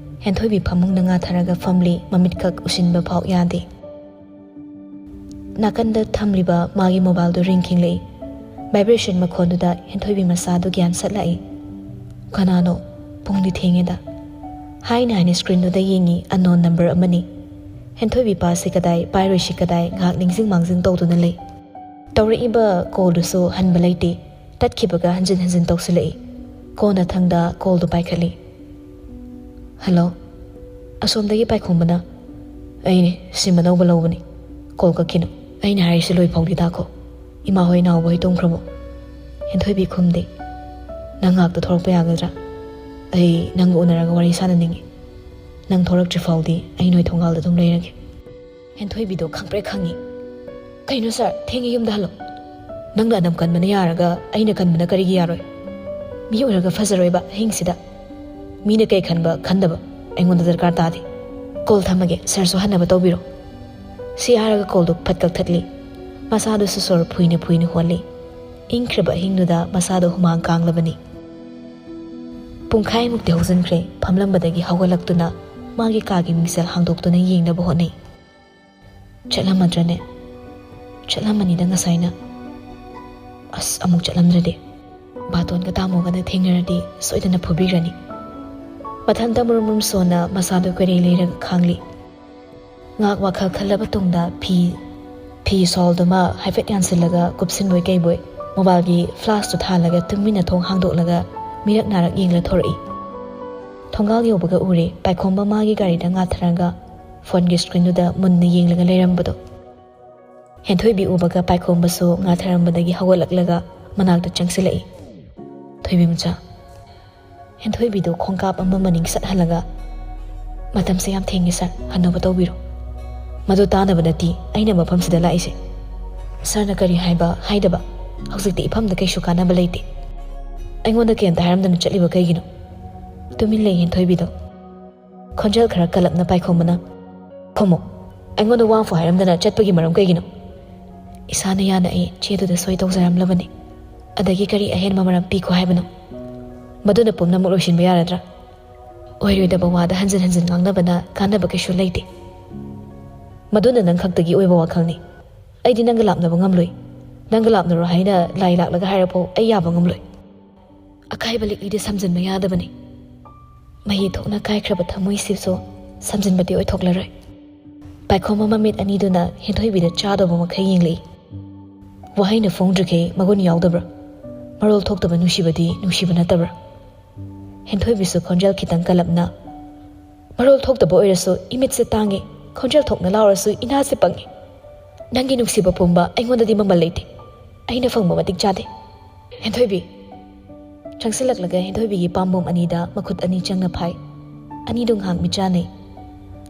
ꯍꯦꯟꯊꯣꯏꯕꯤ ꯐꯃꯨꯡꯗ ꯉꯥꯊꯔꯒ ꯐꯝꯂꯤ, ꯃꯃꯤꯠꯈꯛ ꯎꯁꯤꯟꯕ ꯐꯥꯎ ꯌꯥꯗꯦ꯫ ꯅꯥꯀꯟꯗ ꯊꯝꯂꯤꯕ ꯃꯥꯒꯤ ꯃꯣꯕꯥꯏꯜꯗꯨ ꯔꯤꯡ ꯈꯤꯡꯂꯛꯏ꯫ ꯚꯥꯏꯕ꯭ꯔꯦꯁꯟ ꯃꯈꯣꯟꯗꯨꯗ ꯍꯦꯟꯊꯣꯏꯕꯤ ꯃꯁꯥꯗꯨ ꯒ꯭ꯌꯥꯟ ꯁꯠꯂꯛꯏ꯫ "ꯀꯅꯥꯅꯣ? ꯄꯨꯡꯗꯤ ꯊꯦꯡꯉꯦꯗ꯫" ꯍꯥꯏꯅ ꯍꯥꯏꯅ ꯁ꯭ꯀ꯭ꯔꯤꯟꯗꯨꯗ ꯌꯦꯡꯉꯤ꯫ ꯑꯟꯅꯣꯟ ꯅꯝꯕꯔ ꯑꯃꯅꯤ꯫ ꯍꯦꯟꯊꯣꯏꯕꯤ ꯄꯥꯁꯤ ꯀꯗꯥꯏ, ꯄꯥꯏꯔꯣꯏꯁꯤ ꯀꯗꯥꯏ, ꯉꯥꯏꯍꯥꯛ ꯅꯤꯡꯁꯤꯡ ꯃꯥꯡꯖꯤꯡ ꯇꯧꯗꯨꯅ ꯂꯩ꯫ ꯇꯧꯔꯛꯏꯕ ꯀꯣꯜꯗꯨꯁꯨ ꯍꯟꯕ ꯂꯩꯇꯦ꯫ ꯇꯠꯈꯤꯕꯒ ꯍꯟꯖꯤꯟ ꯍꯟꯖꯤꯟ ꯇꯧꯁꯤꯜꯂꯛꯏ꯫ ꯀꯣꯟꯅꯊꯪꯗ ꯀꯣꯜꯗꯨ ꯄꯥꯏꯈꯠꯂꯤ꯫ "ꯍꯜꯂꯣ, ꯑꯁꯣꯝꯗꯒꯤ ꯄꯥꯏꯈꯣꯝꯕꯅ꯫" "ꯑꯩꯅꯦ, ꯁꯤꯝ ꯑꯅꯧꯕ ꯂꯧꯕꯅꯤ꯫ ꯀꯣꯜ ꯀꯛꯈꯤꯅꯨ꯫ ꯑꯩꯅ ꯍꯥꯏꯔꯤꯁꯤ ꯂꯣꯏ ꯐꯥꯎꯗꯤ ꯇꯥꯈꯣ꯫ ꯏꯃꯥ ꯍꯣꯏ, ꯏꯅꯥꯎꯕ ꯍꯣꯏ ꯇꯨꯝꯈ꯭ꯔꯕꯣ?" ꯍꯦꯟꯊꯣꯏꯕꯤ ꯈꯨꯝꯗꯦ꯫ "ꯅꯪ ꯉꯥꯛꯇ ꯊꯣꯔꯛꯄ ꯌꯥꯒꯗ꯭ꯔꯥ? ꯑꯩ ꯅꯪꯒ ꯎꯅꯔꯒ ꯋꯥꯔꯤ ꯁꯥꯟꯅꯅꯤꯡꯉꯤ꯫ ꯅꯪ ꯊꯣꯔꯛꯇ꯭ꯔꯤ ꯐꯥꯎꯗꯤ ꯑꯩ ꯅꯣꯏ ꯊꯣꯡꯒꯥꯜꯗ ꯑꯗꯨꯝ ꯂꯩꯔꯒꯦ꯫" ꯍꯦꯟꯊꯣꯏꯕꯤꯗꯣ ꯈꯪꯄ꯭ꯔꯦꯛ ꯈꯪꯉꯤ꯫ "ꯀꯩꯅꯣ ꯁꯥꯔ, ꯊꯦꯡꯉꯦ, ꯌꯨꯝꯗ ꯍꯜꯂꯣ꯫ ꯅꯪꯅ ꯑꯅꯝ ꯀꯟꯕꯅ ꯌꯥꯔꯒ ꯑꯩꯅ ꯀꯟꯕꯅ ꯀꯔꯤꯒꯤ ꯌꯥꯔꯣꯏ? ꯃꯤ ꯑꯣꯏꯔꯒ ꯐꯖꯔꯣꯏꯕ ꯑꯍꯤꯡꯁꯤꯗ꯫ ꯃꯤꯅ ꯀꯩ ꯈꯟꯕ ꯈꯟꯗꯕ ꯑꯩꯉꯣꯟꯗ ꯗꯔꯀꯥꯔ ꯇꯥꯗꯦ꯫ ꯀꯣꯜ ꯊꯝꯃꯒꯦ, ꯁꯥꯔꯁꯨ ꯍꯟꯅꯕ ꯇꯧꯕꯤꯔꯣ꯫" ꯁꯤ ꯍꯥꯏꯔꯒ ꯀꯣꯜꯗꯨ ꯐꯠ ꯀꯛꯊꯠꯂꯤ꯫ ꯃꯁꯥꯗꯨꯁꯨ ꯁꯣꯔ ꯐꯨꯏꯅ ꯐꯨꯏꯅ ꯍꯣꯜꯂꯤ꯫ ꯏꯪꯈ꯭ꯔꯕ ꯑꯍꯤꯡꯗꯨꯗ ꯃꯁꯥꯗꯣ ꯍꯨꯃꯥꯡ ꯀꯥꯡꯂꯕꯅꯤ꯫ ꯄꯨꯡꯈꯥꯏꯃꯨꯛꯇꯤ ꯍꯧꯖꯤꯟꯈ꯭ꯔꯦ꯫ ꯐꯝꯂꯝꯕꯗꯒꯤ ꯍꯧꯒꯠꯂꯛꯇꯨꯅ ꯃꯥꯒꯤ ꯀꯥꯒꯤ ꯃꯤꯡꯁꯦꯜ ꯍꯥꯡꯗꯣꯛꯇꯨꯅ ꯌꯦꯡꯅꯕ ꯍꯣꯠꯅꯩ꯫ ꯆꯠꯂꯝꯃꯗ꯭ꯔꯅꯦ? ꯆꯠꯂꯝꯃꯅꯤꯗ ꯉꯁꯥꯏꯅ꯫ ꯑꯁ, ꯑꯃꯨꯛ ꯆꯠꯂꯝꯗ꯭ꯔꯗꯤ? ꯕꯥꯇꯣꯟꯒ ꯇꯥꯃꯣꯒꯅ ꯊꯦꯡꯅꯔꯗꯤ ꯁꯣꯏꯗꯅ ꯐꯨꯕꯤꯈ꯭ꯔꯅꯤ꯫ ꯃꯊꯟꯇ ꯃꯨꯔꯨꯝ ꯃꯨꯔꯨꯝ ꯁꯣꯟꯅ ꯃꯁꯥꯗꯨ ꯀꯣꯏꯔꯩ ꯂꯩꯔꯒ ꯈꯥꯡꯂꯤ꯫ ꯉꯥꯏꯍꯥꯛ ꯋꯥꯈꯜ ꯈꯜꯂꯕ ꯇꯨꯡꯗ ꯐꯤ ꯐꯤ ꯁꯥꯜꯗꯨꯃ ꯍꯥꯏꯐꯦꯠ ꯌꯥꯟꯁꯤꯜꯂꯒ ꯀꯨꯞꯁꯤꯟꯕꯣꯏ ꯀꯩꯕꯣꯏ ꯃꯣꯕꯥꯏꯜꯒꯤ ꯐ꯭ꯂꯥꯁꯇꯨ ꯊꯥꯜꯂꯒ ꯇꯨꯃꯤꯟꯅ ꯊꯣꯡ ꯍꯥꯡꯗꯣꯛꯂꯒ ꯃꯤꯔꯛ ꯅꯥꯔꯛ ꯌꯦꯡꯂ ꯊꯣꯔꯛꯏ꯫ ꯊꯣꯡꯒꯥꯜ ꯌꯧꯕꯒ ꯎꯔꯦ ꯄꯥꯏꯈꯣꯝꯕ ꯃꯥꯒꯤ ꯒꯥꯔꯤꯗ ꯉꯥꯊꯔꯒ ꯐꯣꯟꯒꯤ ꯁ꯭ꯀ꯭ꯔꯤꯟꯗꯨꯗ ꯃꯨꯟꯅ ꯌꯦꯡꯂꯒ ꯂꯩꯔꯝꯕꯗꯣ꯫ ꯍꯦꯟꯊꯣꯏꯕꯤ ꯎꯕꯒ ꯄꯥꯏꯈꯣꯝꯕꯁꯨ ꯉꯥꯊꯔꯝꯕꯗꯒꯤ ꯍꯧꯒꯠꯂꯛꯂꯒ ꯃꯅꯥꯛꯇ ꯆꯪꯁꯤꯜꯂꯛꯏ꯫ "ꯊꯣꯏꯕꯤ ꯃꯆꯥ," ꯍꯦꯟꯊꯣꯏꯕꯤꯗꯨ ꯈꯣꯡꯀꯥꯞ ꯑꯃ ꯃꯅꯤꯡ ꯁꯠꯍꯜꯂꯒ, "ꯃꯇꯝꯁꯦ ꯌꯥꯝ ꯊꯦꯡꯉꯦ ꯁꯥꯔ, ꯍꯟꯅꯕ ꯇꯧꯕꯤꯔꯣ꯫ ꯃꯗꯨ ꯇꯥꯅꯕ ꯅꯠꯇꯦ ꯑꯩꯅ ꯃꯐꯝꯁꯤꯗ ꯂꯥꯛꯏꯁꯦ꯫ ꯁꯥꯔꯅ ꯀꯔꯤ ꯍꯥꯏꯕ ꯍꯥꯏꯗꯕ, ꯍꯧꯖꯤꯛꯇꯤ ꯏꯐꯝꯗ ꯀꯩꯁꯨ ꯀꯥꯟꯅꯕ ꯂꯩꯇꯦ꯫ ꯑꯩꯉꯣꯟꯗ ꯀꯩꯝꯇ ꯍꯥꯏꯔꯝꯗꯅ ꯆꯠꯂꯤꯕ ꯀꯩꯒꯤꯅꯣ? ꯇꯨꯃꯤꯟ ꯂꯩ ꯍꯦꯟꯊꯣꯏꯕꯤꯗꯣ꯫" ꯈꯣꯟꯖꯦꯜ ꯈꯔ ꯀꯜꯂꯞꯅ ꯄꯥꯏꯈꯣꯝꯕꯅ, "ꯈꯨꯝꯃꯣ, ꯑꯩꯉꯣꯟꯗ ꯋꯥ ꯑꯃꯐꯥꯎ ꯍꯥꯏꯔꯝꯗꯅ ꯆꯠꯄꯒꯤ ꯃꯔꯝ ꯀꯩꯒꯤꯅꯣ?" "ꯏꯁꯥꯅ ꯌꯥꯅ ꯑꯩ ꯆꯦꯗꯨꯗ ꯁꯣꯏ ꯇꯧꯖꯔꯝꯂꯕꯅꯤ꯫ ꯑꯗꯒꯤ ꯀꯔꯤ ꯑꯍꯦꯟꯕ ꯃꯔꯝ ꯄꯤꯈꯣ ꯍꯥꯏꯕꯅꯣ? ꯃꯗꯨꯅ ꯄꯨꯝꯅꯃꯛ ꯂꯣꯏꯁꯤꯟꯕ ꯌꯥꯔꯗ꯭ꯔꯥ? ꯑꯣꯏꯔꯣꯏꯗꯕ ꯋꯥꯗ ꯍꯟꯖꯤꯟ ꯍꯟꯖꯤꯟ ꯉꯥꯡꯅꯕꯅ ꯀꯥꯟꯅꯕ ꯀꯩꯁꯨ ꯂꯩꯇꯦ꯫ ꯃꯗꯨꯅ ꯅꯪ ꯈꯛꯇꯒꯤ ꯑꯣꯏꯕ ꯋꯥꯈꯜꯅꯤ꯫ ꯑꯩꯗꯤ ꯅꯪꯒ ꯂꯥꯞꯅꯕ ꯉꯝꯂꯣꯏ꯫ ꯅꯪꯒ ꯂꯥꯞꯅꯔꯣ ꯍꯥꯏꯅ ꯂꯥꯏ ꯂꯥꯛꯂꯒ ꯍꯥꯏꯔꯐꯥꯎ ꯑꯩ ꯌꯥꯕ ꯉꯝꯂꯣꯏ꯫ ꯑꯀꯥꯏꯕ ꯂꯤꯛꯂꯤꯗꯤ ꯁꯝꯖꯤꯟꯕ ꯌꯥꯗꯕꯅꯤ꯫ ꯃꯍꯤ ꯊꯣꯛꯅ ꯀꯥꯏꯈ꯭ꯔꯕ ꯊꯃꯣꯏꯁꯤꯁꯨ ꯁꯝꯖꯤꯟꯕꯗꯤ ꯑꯣꯏꯊꯣꯛꯂꯔꯣꯏ꯫" ꯄꯥꯏꯈꯣꯝꯕ ꯃꯃꯤꯠ ꯑꯅꯤꯗꯨꯅ ꯍꯦꯟꯊꯣꯏꯕꯤꯗ ꯆꯥꯗꯧꯕ ꯃꯈꯩ ꯌꯦꯡꯂꯛꯏ꯫ ꯋꯥꯍꯩꯅ ꯐꯣꯡꯗ꯭ꯔꯤꯈꯩ ꯃꯒꯨꯟ ꯌꯥꯎꯗꯕ꯭ꯔꯥ? ꯃꯔꯣꯜ ꯊꯣꯛꯇꯕ ꯅꯨꯡꯁꯤꯕꯗꯤ ꯅꯨꯡꯁꯤꯕ ꯅꯠꯇꯕ꯭ꯔꯥ? ꯍꯦꯟꯊꯣꯏꯕꯤꯁꯨ ꯈꯣꯟꯖꯦꯜ ꯈꯤꯇꯪ ꯀꯜꯂꯞꯅ, "ꯃꯔꯣꯜ ꯊꯣꯛꯇꯕ ꯑꯣꯏꯔꯁꯨ ꯏꯃꯤꯠꯁꯦ ꯇꯥꯡꯉꯤ, ꯈꯣꯟꯖꯦꯜ ꯊꯣꯛꯅ ꯂꯥꯎꯔꯁꯨ ꯏꯅꯥꯁꯦ ꯄꯪꯉꯤ꯫ ꯅꯪꯒꯤ ꯅꯨꯡꯁꯤꯕ ꯄꯨꯝꯕ ꯑꯩꯉꯣꯟꯗꯗꯤ ꯃꯃꯜ ꯂꯩꯇꯦ꯫ ꯑꯩꯅ ꯐꯪꯕ ꯃꯇꯤꯛ ꯆꯥꯗꯦ꯫ ꯍꯦꯟꯊꯣꯏꯕꯤ!" ꯆꯪꯁꯤꯜꯂꯛꯂꯒ ꯍꯦꯟꯊꯣꯏꯕꯤꯒꯤ ꯄꯥꯝꯕꯣꯝ ꯑꯅꯤꯗ ꯃꯈꯨꯠ ꯑꯅꯤ ꯆꯪꯅ ꯐꯥꯏ꯫ ꯑꯅꯤꯗꯨ ꯉꯥꯏꯍꯥꯛ ꯃꯤꯠꯆꯥꯟꯅꯩ꯫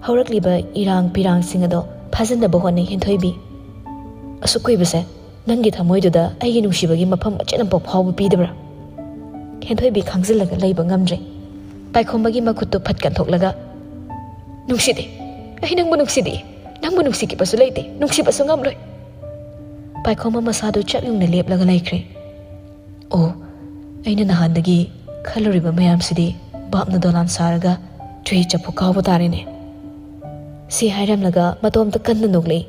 ꯍꯧꯔꯛꯂꯤꯕ ꯏꯔꯥꯡ ꯄꯤꯔꯥꯡꯁꯤꯡ ꯑꯗꯣ ꯐꯥꯖꯤꯟꯅꯕ ꯍꯣꯠꯅꯩ ꯍꯦꯟꯊꯣꯏꯕꯤ꯫ "ꯑꯁꯨꯛ ꯀꯨꯏꯕꯁꯦ ꯅꯪꯒꯤ ꯊꯃꯣꯏꯗꯨꯗ ꯑꯩꯒꯤ ꯅꯨꯡꯁꯤꯕꯒꯤ ꯃꯐꯝ ꯃꯆꯦꯠ ꯑꯃꯐꯥꯎ ꯐꯥꯎꯕ ꯄꯤꯗꯕ꯭ꯔꯥ?" ꯍꯦꯟꯊꯣꯏꯕꯤ ꯈꯥꯡꯖꯤꯜꯂꯒ ꯂꯩꯕ ꯉꯝꯗ꯭ꯔꯦ꯫ ꯄꯥꯏꯈꯣꯝꯕꯒꯤ ꯃꯈꯨꯠꯇꯨ ꯐꯠ ꯀꯟꯊꯣꯛꯂꯒ, "ꯅꯨꯡꯁꯤꯗꯦ, ꯑꯩ ꯅꯪꯕꯨ ꯅꯨꯡꯁꯤꯗꯦ, ꯅꯪꯕꯨ ꯅꯨꯡꯁꯤꯈꯤꯕꯁꯨ ꯂꯩꯇꯦ, ꯅꯨꯡꯁꯤꯕꯁꯨ ꯉꯝꯂꯣꯏ꯫" ꯄꯥꯏꯈꯣꯝꯕ ꯃꯁꯥꯗꯨ ꯆꯞ ꯌꯨꯡꯅ ꯂꯦꯞꯂꯒ ꯂꯩꯈ꯭ꯔꯦ꯫ ꯑꯣ, ꯑꯩꯅ ꯅꯍꯥꯟꯗꯒꯤ ꯈꯜꯂꯨꯔꯤꯕ ꯃꯌꯥꯝꯁꯤꯗꯤ ꯚꯥꯞꯅ ꯗꯣꯂꯥꯟ ꯁꯥꯔꯒ ꯆꯨꯍꯤ ꯆꯐꯨ ꯀꯥꯎꯕ ꯇꯥꯔꯦꯅꯦ꯫ ꯁꯤ ꯍꯥꯏꯔꯝꯂꯒ ꯃꯇꯣꯝꯇ ꯀꯟꯅ ꯅꯣꯛꯂꯛꯏ,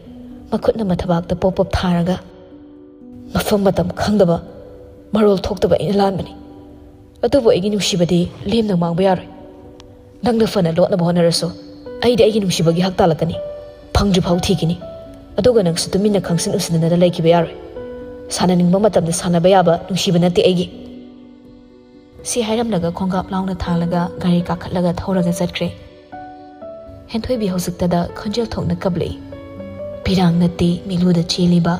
ꯃꯈꯨꯠꯅ ꯃꯊꯕꯥꯛꯇ ꯄꯣꯞ ꯄꯣꯞ ꯊꯥꯔꯒ꯫ "ꯃꯐꯝ ꯃꯇꯝ ꯈꯪꯗꯕ, ꯃꯔꯣꯜ ꯊꯣꯛꯇꯕ ꯑꯩꯅ ꯂꯥꯟꯕꯅꯤ꯫ ꯑꯗꯨꯕꯨ ꯑꯩꯒꯤ ꯅꯨꯡꯁꯤꯕꯗꯤ ꯂꯦꯝꯅ ꯃꯥꯡꯕ ꯌꯥꯔꯣꯏ꯫ ꯅꯪꯅ ꯐꯅ ꯂꯣꯠꯅꯕ ꯍꯣꯠꯅꯔꯁꯨ ꯑꯩꯗꯤ ꯑꯩꯒꯤ ꯅꯨꯡꯁꯤꯕꯒꯤ ꯍꯛ ꯇꯥꯜꯂꯛꯀꯅꯤ꯫ ꯐꯪꯗ꯭ꯔꯤꯐꯥꯎ ꯊꯤꯈꯤꯅꯤ꯫ ꯑꯗꯨꯒ ꯅꯪꯁꯨ ꯇꯨꯃꯤꯟꯅ ꯈꯪꯁꯤꯟ ꯎꯁꯤꯟꯅꯗꯅ ꯂꯩꯈꯤꯕ ꯌꯥꯔꯣꯏ꯫ ꯁꯥꯟꯅꯅꯤꯡꯕ ꯃꯇꯝꯗ ꯁꯥꯟꯅꯕ ꯌꯥꯕ ꯅꯨꯡꯁꯤꯕ ꯅꯠꯇꯦ ꯑꯩꯒꯤ꯫ ꯁꯤ ꯍꯥꯏꯔꯝꯂꯒ ꯈꯣꯡꯒꯥꯞ ꯂꯥꯎꯅ ꯊꯥꯡꯂꯒ ꯒꯥꯔꯤ ꯀꯥꯈꯠꯂꯒ ꯊꯧꯔꯒ ꯆꯠꯈ꯭ꯔꯦ꯫ ꯍꯦꯟꯊꯣꯏꯕꯤ ꯍꯧꯖꯤꯛꯇꯗ ꯈꯣꯟꯖꯦꯜ ꯊꯣꯛꯅ ꯀꯞꯂꯛꯏ꯫ ꯄꯤꯔꯥꯡ ꯅꯠꯇꯦ ꯃꯤꯠꯂꯨꯗ ꯆꯦꯜꯂꯤꯕ,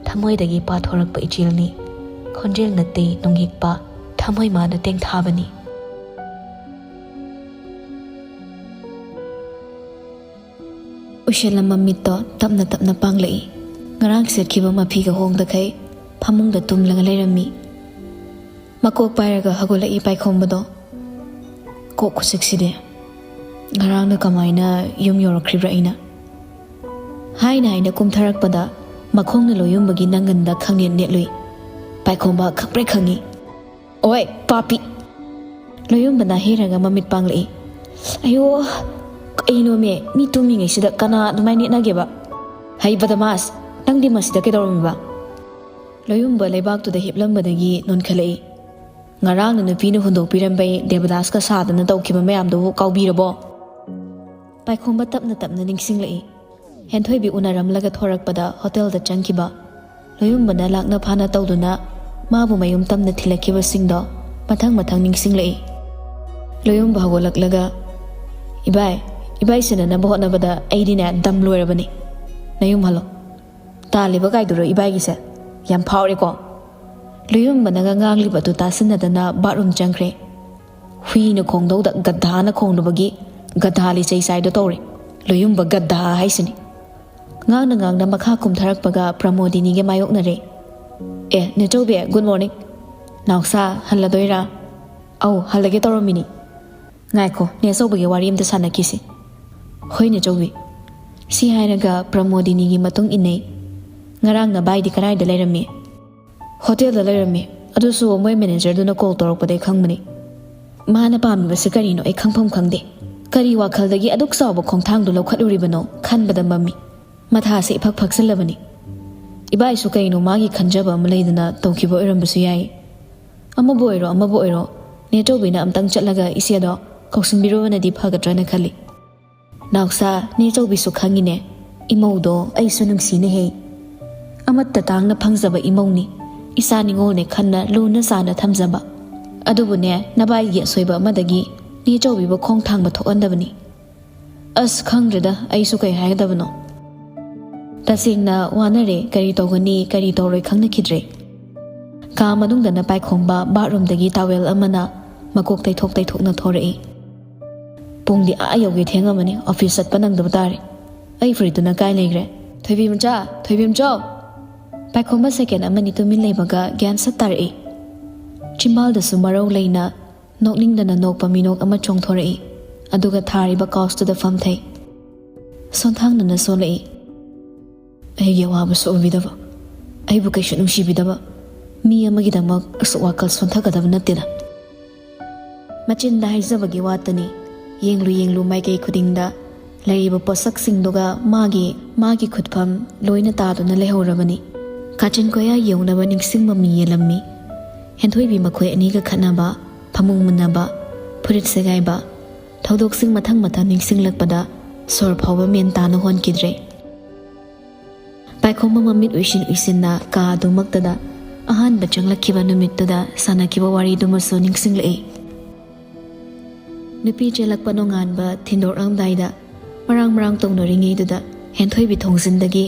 ꯊꯃꯣꯏꯗꯒꯤ ꯄꯥꯊꯣꯔꯛꯄ ꯏꯆꯦꯜꯅꯤ꯫ ꯈꯣꯟꯖꯦꯜ ꯅꯠꯇꯦ ꯅꯨꯡꯍꯤꯛꯄ, ꯊꯃꯣꯏ ꯃꯥꯅ ꯇꯦꯡꯊꯥꯕꯅꯤ꯫ ꯎꯏꯁꯜꯂꯝꯕ ꯃꯤꯠꯇꯣ ꯇꯞꯅ ꯇꯞꯅ ꯄꯥꯡꯂꯛꯏ꯫ ꯉꯔꯥꯡ ꯁꯦꯠꯈꯤꯕ ꯃꯐꯤꯒ ꯍꯣꯡꯗꯈꯩ ꯐꯃꯨꯡꯗ ꯇꯨꯝꯂꯒ ꯂꯩꯔꯝꯃꯤ꯫ ꯃꯀꯣꯛ ꯄꯥꯏꯔꯒ ꯍꯧꯒꯠꯂꯛꯏ ꯄꯥꯏꯈꯣꯝꯕꯗꯣ꯫ ꯀꯣꯛ ꯈꯨꯆꯤꯛꯁꯤꯗꯤ꯫ ꯉꯔꯥꯡꯅ ꯀꯃꯥꯏꯅ ꯌꯨꯝ ꯌꯧꯔꯛꯈ꯭ꯔꯤꯕ꯭ꯔꯥ ꯑꯩꯅ? ꯍꯥꯏꯅ ꯍꯥꯏꯅ ꯀꯨꯝꯊꯔꯛꯄꯗ ꯃꯈꯣꯡꯅ ꯂꯣꯌꯨꯝꯕꯒꯤ ꯅꯪꯒꯟꯗ ꯈꯪꯅꯦꯠ ꯅꯦꯠꯂꯨꯏ꯫ ꯄꯥꯏꯈꯣꯝꯕ ꯈꯪꯄ꯭ꯔꯦꯛ ꯈꯪꯉꯤ꯫ "ꯑꯣꯏ, ꯄꯥꯄꯤ!" ꯂꯣꯌꯨꯝꯕꯅ ꯍꯦꯔꯒ ꯃꯃꯤꯠ ꯄꯥꯡꯂꯛꯏ꯫ "ꯑꯌꯣ, ꯀꯩꯅꯣꯃꯦ, ꯃꯤ ꯇꯨꯝꯃꯤꯉꯩꯁꯤꯗ ꯀꯅꯥ ꯑꯗꯨꯃꯥꯏꯅ ꯅꯦꯠꯅꯒꯦꯕ? ꯍꯩ ꯕꯗꯃꯥꯁ, ꯅꯪꯗꯤ ꯃꯁꯤꯗ ꯀꯩꯗꯧꯔꯝꯃꯤꯕ?" ꯂꯣꯌꯨꯝꯕ ꯂꯩꯕꯥꯛꯇꯨꯗ ꯍꯤꯞꯂꯝꯕꯗꯒꯤ ꯅꯣꯟꯈꯠꯂꯛꯏ꯫ ꯉꯔꯥꯡꯅ ꯅꯨꯄꯤꯅ ꯍꯨꯟꯗꯣꯛꯄꯤꯔꯝꯕꯩ ꯗꯦꯕꯗꯥꯁꯀ ꯁꯥꯗꯅ ꯇꯧꯈꯤꯕ ꯃꯌꯥꯝꯗꯨꯕꯨ ꯀꯥꯎꯕꯤꯔꯕꯣ? ꯄꯥꯏꯈꯣꯝꯕ ꯇꯞꯅ ꯇꯞꯅ ꯅꯤꯡꯁꯤꯡꯂꯛꯏ꯫ ꯍꯦꯟꯊꯣꯏꯕꯤ ꯎꯅꯔꯝꯂꯒ ꯊꯣꯔꯛꯄꯗ ꯍꯣꯇꯦꯜꯗ ꯆꯪꯈꯤꯕ꯫ ꯂꯣꯌꯨꯝꯕꯅ ꯂꯥꯛꯅ ꯐꯥꯅ ꯇꯧꯗꯨꯅ ꯃꯥꯕꯨ ꯃꯌꯨꯝ ꯇꯝꯅ ꯊꯤꯜꯂꯛꯈꯤꯕꯁꯤꯡꯗꯣ ꯃꯊꯪ ꯃꯊꯪ ꯅꯤꯡꯁꯤꯡꯂꯛꯏ꯫ ꯂꯣꯌꯨꯝꯕ ꯍꯧꯒꯠꯂꯛꯂꯒ, "ꯏꯕꯥꯏ, ꯏꯕꯥꯏ ꯁꯦꯟꯅꯅꯕ ꯍꯣꯠꯅꯕꯗ ꯑꯩꯗꯤꯅꯦ ꯗꯝ ꯂꯣꯏꯔꯕꯅꯤ꯫ ꯅꯌꯨꯝ ꯍꯜꯂꯣ꯫ ꯇꯥꯜꯂꯤꯕ ꯀꯥꯏꯗꯨꯔꯣ ꯏꯕꯥꯏꯒꯤꯁꯦ? ꯌꯥꯝ ꯐꯥꯎꯔꯦꯀꯣ?" ꯂꯣꯌꯨꯝꯕꯅꯒ ꯉꯥꯡꯂꯤꯕꯗꯨ ꯇꯥꯁꯤꯟꯅꯗꯅ ꯕꯥꯠꯔꯨꯝ ꯆꯪꯈ꯭ꯔꯦ꯫ ꯍꯨꯏꯅ ꯈꯣꯡꯗꯧꯗ ꯒꯙꯥꯅ ꯈꯣꯡꯂꯨꯕꯒꯤ ꯒꯙꯥ ꯂꯤꯆꯩ ꯆꯥꯏꯗꯣ ꯇꯧꯔꯦ꯫ ꯂꯣꯌꯨꯝꯕ ꯒꯙꯥ ꯍꯥꯏꯁꯤꯅꯤ꯫ ꯉꯥꯡꯅ ꯉꯥꯡꯅ ꯃꯈꯥ ꯀꯨꯝꯊꯔꯛꯄꯒ ꯄ꯭ꯔꯃꯣꯗꯤꯅꯤꯒ ꯃꯥꯌꯣꯛꯅꯔꯦ꯫ "ꯑꯦ, ꯅꯦꯆꯧꯕꯤ, good morning꯫ ꯅꯥꯎꯁꯥ, ꯍꯜꯂꯗꯣꯏꯔꯥ?" "ꯑꯧ, ꯍꯜꯂꯒꯦ ꯇꯧꯔꯝꯃꯤꯅꯤ꯫ ꯉꯥꯏꯈꯣ, ꯅꯦꯆꯧꯕꯤꯒ ꯋꯥꯔꯤ ꯑꯝꯇ ꯁꯥꯟꯅꯈꯤꯁꯤ꯫" "ꯍꯣꯏ, ꯅꯦꯆꯧꯕꯤ꯫" ꯁꯤ ꯍꯥꯏꯔꯒ ꯄ꯭ꯔꯃꯣꯗꯤꯅꯤꯒꯤ ꯃꯇꯨꯡ ꯏꯟꯅꯩ꯫ "ꯉꯔꯥꯡ ꯅꯕꯥꯏꯗꯤ ꯀꯗꯥꯏꯗ ꯂꯩꯔꯝꯃꯤ?" "ꯍꯣꯇꯦꯜꯗ ꯂꯩꯔꯝꯃꯤ꯫ ꯑꯗꯨꯁꯨ ꯃꯣꯏ ꯃꯦꯅꯦꯖꯔꯗꯨꯅ ꯀꯣꯜ ꯇꯧꯔꯛꯄꯗꯩ ꯈꯪꯕꯅꯤ꯫ ꯃꯥꯅ ꯄꯥꯝꯃꯤꯕꯁꯤ ꯀꯔꯤꯅꯣ ꯑꯩ ꯈꯪꯐꯝ ꯈꯪꯗꯦ꯫ ꯀꯔꯤ ꯋꯥꯈꯜꯗꯒꯤ ꯑꯗꯨꯛ ꯆꯥꯎꯕ ꯈꯣꯡꯊꯥꯡꯗꯨ ꯂꯧꯈꯠꯂꯨꯔꯤꯕꯅꯣ ꯈꯟꯕꯗ ꯃꯝꯃꯤ꯫ ꯃꯊꯥꯁꯦ ꯏꯐꯛ ꯐꯛꯆꯜꯂꯕꯅꯤ꯫ ꯏꯕꯥꯏꯁꯨ ꯀꯩꯅꯣ ꯃꯥꯒꯤ ꯈꯟꯖꯕ ꯑꯃ ꯂꯩꯗꯅ ꯇꯧꯈꯤꯕ ꯑꯣꯏꯔꯝꯕꯁꯨ ꯌꯥꯏ꯫ ꯑꯃꯕꯨ ꯑꯣꯏꯔꯣ, ꯑꯃꯕꯨ ꯑꯣꯏꯔꯣ, ꯅꯦꯆꯧꯕꯤꯅ ꯑꯝꯇꯪ ꯆꯠꯂꯒ ꯏꯆꯦꯗꯣ ꯀꯧꯁꯤꯟꯕꯤꯔꯨꯕꯅꯗꯤ ꯐꯒꯗ꯭ꯔꯅ ꯈꯜꯂꯤ꯫ ꯅꯥꯎꯁꯥ, ꯅꯦꯆꯧꯕꯤꯁꯨ ꯈꯪꯉꯤꯅꯦ꯫ "ꯏꯃꯧꯗꯣ ꯑꯩꯁꯨ ꯅꯨꯡꯁꯤꯅꯦꯍꯦ꯫ ꯑꯃꯠꯇ ꯇꯥꯡꯅ ꯐꯪꯖꯕ ꯏꯃꯧꯅꯤ꯫ ꯏꯆꯥ ꯅꯤꯉꯣꯜꯅꯦ ꯈꯟꯅ ꯂꯨꯅ ꯆꯥꯅ ꯊꯝꯖꯕ꯫ ꯑꯗꯨꯕꯨꯅꯦ, ꯅꯕꯥꯏꯒꯤ ꯑꯁꯣꯏꯕ ꯑꯃꯗꯒꯤ ꯅꯦ ꯆꯧꯕꯤꯕꯨ ꯈꯣꯡ ꯊꯥꯡꯕ ꯊꯣꯛꯍꯟꯗꯕꯅꯤ꯫ ꯑꯁ, ꯈꯪꯗ꯭ꯔꯦꯗ, ꯑꯩꯁꯨ ꯀꯩ ꯍꯥꯏꯒꯗꯕꯅꯣ꯫ ꯇꯁꯦꯡꯅ ꯋꯥꯅꯔꯦ, ꯀꯔꯤ ꯇꯧꯒꯅꯤ, ꯀꯔꯤ ꯇꯧꯔꯣꯏ ꯈꯪꯅꯈꯤꯗ꯭ꯔꯦ"꯫ ꯀꯥ ꯃꯅꯨꯡꯗꯅ ꯄꯥꯏꯈꯣꯝꯕ ꯕꯥꯠꯔꯨꯝꯗꯒꯤ ꯇꯥꯋꯦꯜ ꯑꯃꯅ ꯃꯀꯣꯛ ꯇꯩꯊꯣꯛ ꯇꯩꯊꯣꯛꯅ ꯊꯣꯔꯛꯏ꯫ "ꯄꯨꯡꯗꯤ ꯑꯥ ꯌꯧꯒꯦ ꯊꯦꯡꯉꯝꯃꯅꯤ, ꯑꯣꯐꯤꯁ ꯆꯠꯄ ꯅꯪꯗꯕ ꯇꯥꯔꯦ꯫ ꯑꯩ ꯐꯨꯔꯤꯠꯇꯨꯅ ꯀꯥꯏ ꯂꯩꯈ꯭ꯔꯦ? ꯊꯣꯏꯕꯤꯃꯆꯥ, ꯊꯣꯏꯕꯤꯃꯆꯥꯎ!" ꯄꯥꯏꯈꯣꯝꯕ ꯁꯦꯀꯦꯟ ꯑꯃꯅꯤ ꯇꯨꯃꯤꯟ ꯂꯩꯕꯒ ꯒ꯭ꯌꯥꯟ ꯁꯠ ꯇꯥꯔꯛꯏ꯫ ꯆꯤꯝꯕꯥꯜꯗꯁꯨ ꯃꯔꯧ ꯂꯩꯅ ꯅꯣꯛꯅꯤꯡꯗꯅ ꯅꯣꯛꯄ ꯃꯤꯅꯣꯛ ꯑꯃ ꯆꯣꯡꯊꯣꯔꯛꯏ꯫ ꯑꯗꯨꯒ ꯊꯥꯔꯤꯕ ꯀꯥꯎꯁꯇꯨꯗ ꯐꯝꯊꯩ꯫ ꯁꯣꯟꯊꯥꯡꯅꯅ ꯁꯣꯜꯂꯛꯏ꯫ "ꯑꯩꯒꯤ ꯑꯋꯥꯕꯁꯨ ꯎꯕꯤꯗꯕ, ꯑꯩꯕꯨ ꯀꯩꯁꯨ ꯅꯨꯡꯁꯤꯕꯤꯗꯕ ꯃꯤ ꯑꯃꯒꯤꯗꯃꯛ ꯑꯁꯨꯛ ꯋꯥꯈꯜ ꯁꯣꯟꯊꯒꯗꯕ ꯅꯠꯇꯦꯗ"꯫ ꯃꯆꯤꯟꯗ ꯍꯥꯏꯖꯕꯒꯤ ꯋꯥꯇꯅꯤ, ꯌꯦꯡꯂꯨ ꯌꯦꯡꯂꯨ ꯃꯥꯏꯀꯩ ꯈꯨꯗꯤꯡꯗ ꯂꯩꯔꯤꯕ ꯄꯣꯠꯁꯛꯁꯤꯡꯗꯨꯒ ꯃꯥꯒꯤ, ꯃꯥꯒꯤ ꯈꯨꯠꯐꯝ ꯂꯣꯏꯅ ꯇꯥꯗꯨꯅ ꯂꯩꯍꯧꯔꯕꯅꯤ꯫ ꯀꯥꯆꯤꯟ ꯀꯣꯌꯥ ꯌꯧꯅꯕ ꯅꯤꯡꯁꯤꯡꯕ ꯃꯤ ꯌꯦꯜꯂꯝꯃꯤ꯫ ꯍꯦꯟꯊꯣꯏꯕꯤ ꯃꯈꯣꯏ ꯑꯅꯤꯒ ꯈꯠꯅꯕ, ꯐꯃꯨꯡ ꯃꯨꯟꯅꯕ, ꯐꯨꯔꯤꯠ ꯁꯦꯒꯥꯏꯕ, ꯊꯧꯗꯣꯛꯁꯤꯡ ꯃꯊꯪ ꯃꯊꯪ ꯅꯤꯡꯁꯤꯡꯂꯛꯄꯗ ꯁꯣꯔ ꯐꯥꯎꯕ ꯃꯦꯟ ꯇꯥꯅ ꯍꯣꯟꯈꯤꯗ꯭ꯔꯦ꯫ ꯄꯥꯏꯈꯣꯝꯕ ꯃꯃꯤꯠ ꯎꯏꯁꯤꯟ ꯎꯏꯁꯤꯟꯅ ꯀꯥ ꯑꯗꯨꯃꯛꯇꯗ ꯑꯍꯥꯟꯕ ꯆꯪꯂꯛꯈꯤꯕ ꯅꯨꯃꯤꯠꯇꯨꯗ ꯁꯥꯟꯅꯈꯤꯕ ꯋꯥꯔꯤꯗꯨꯃꯁꯨ ꯅꯤꯡꯁꯤꯡꯂꯛꯏ꯫ ꯅꯨꯄꯤ ꯆꯦꯜꯂꯛꯄ ꯅꯣꯡꯉꯥꯟꯕ ꯊꯤꯟꯗꯣꯔꯛꯂꯝꯗꯥꯏꯗ ꯃꯔꯥꯡ ꯃꯔꯥꯡ ꯇꯧꯅꯔꯤꯉꯩꯗꯨꯗ ꯍꯦꯟꯊꯣꯏꯕꯤ ꯊꯣꯡꯖꯤꯟꯗꯒꯤ,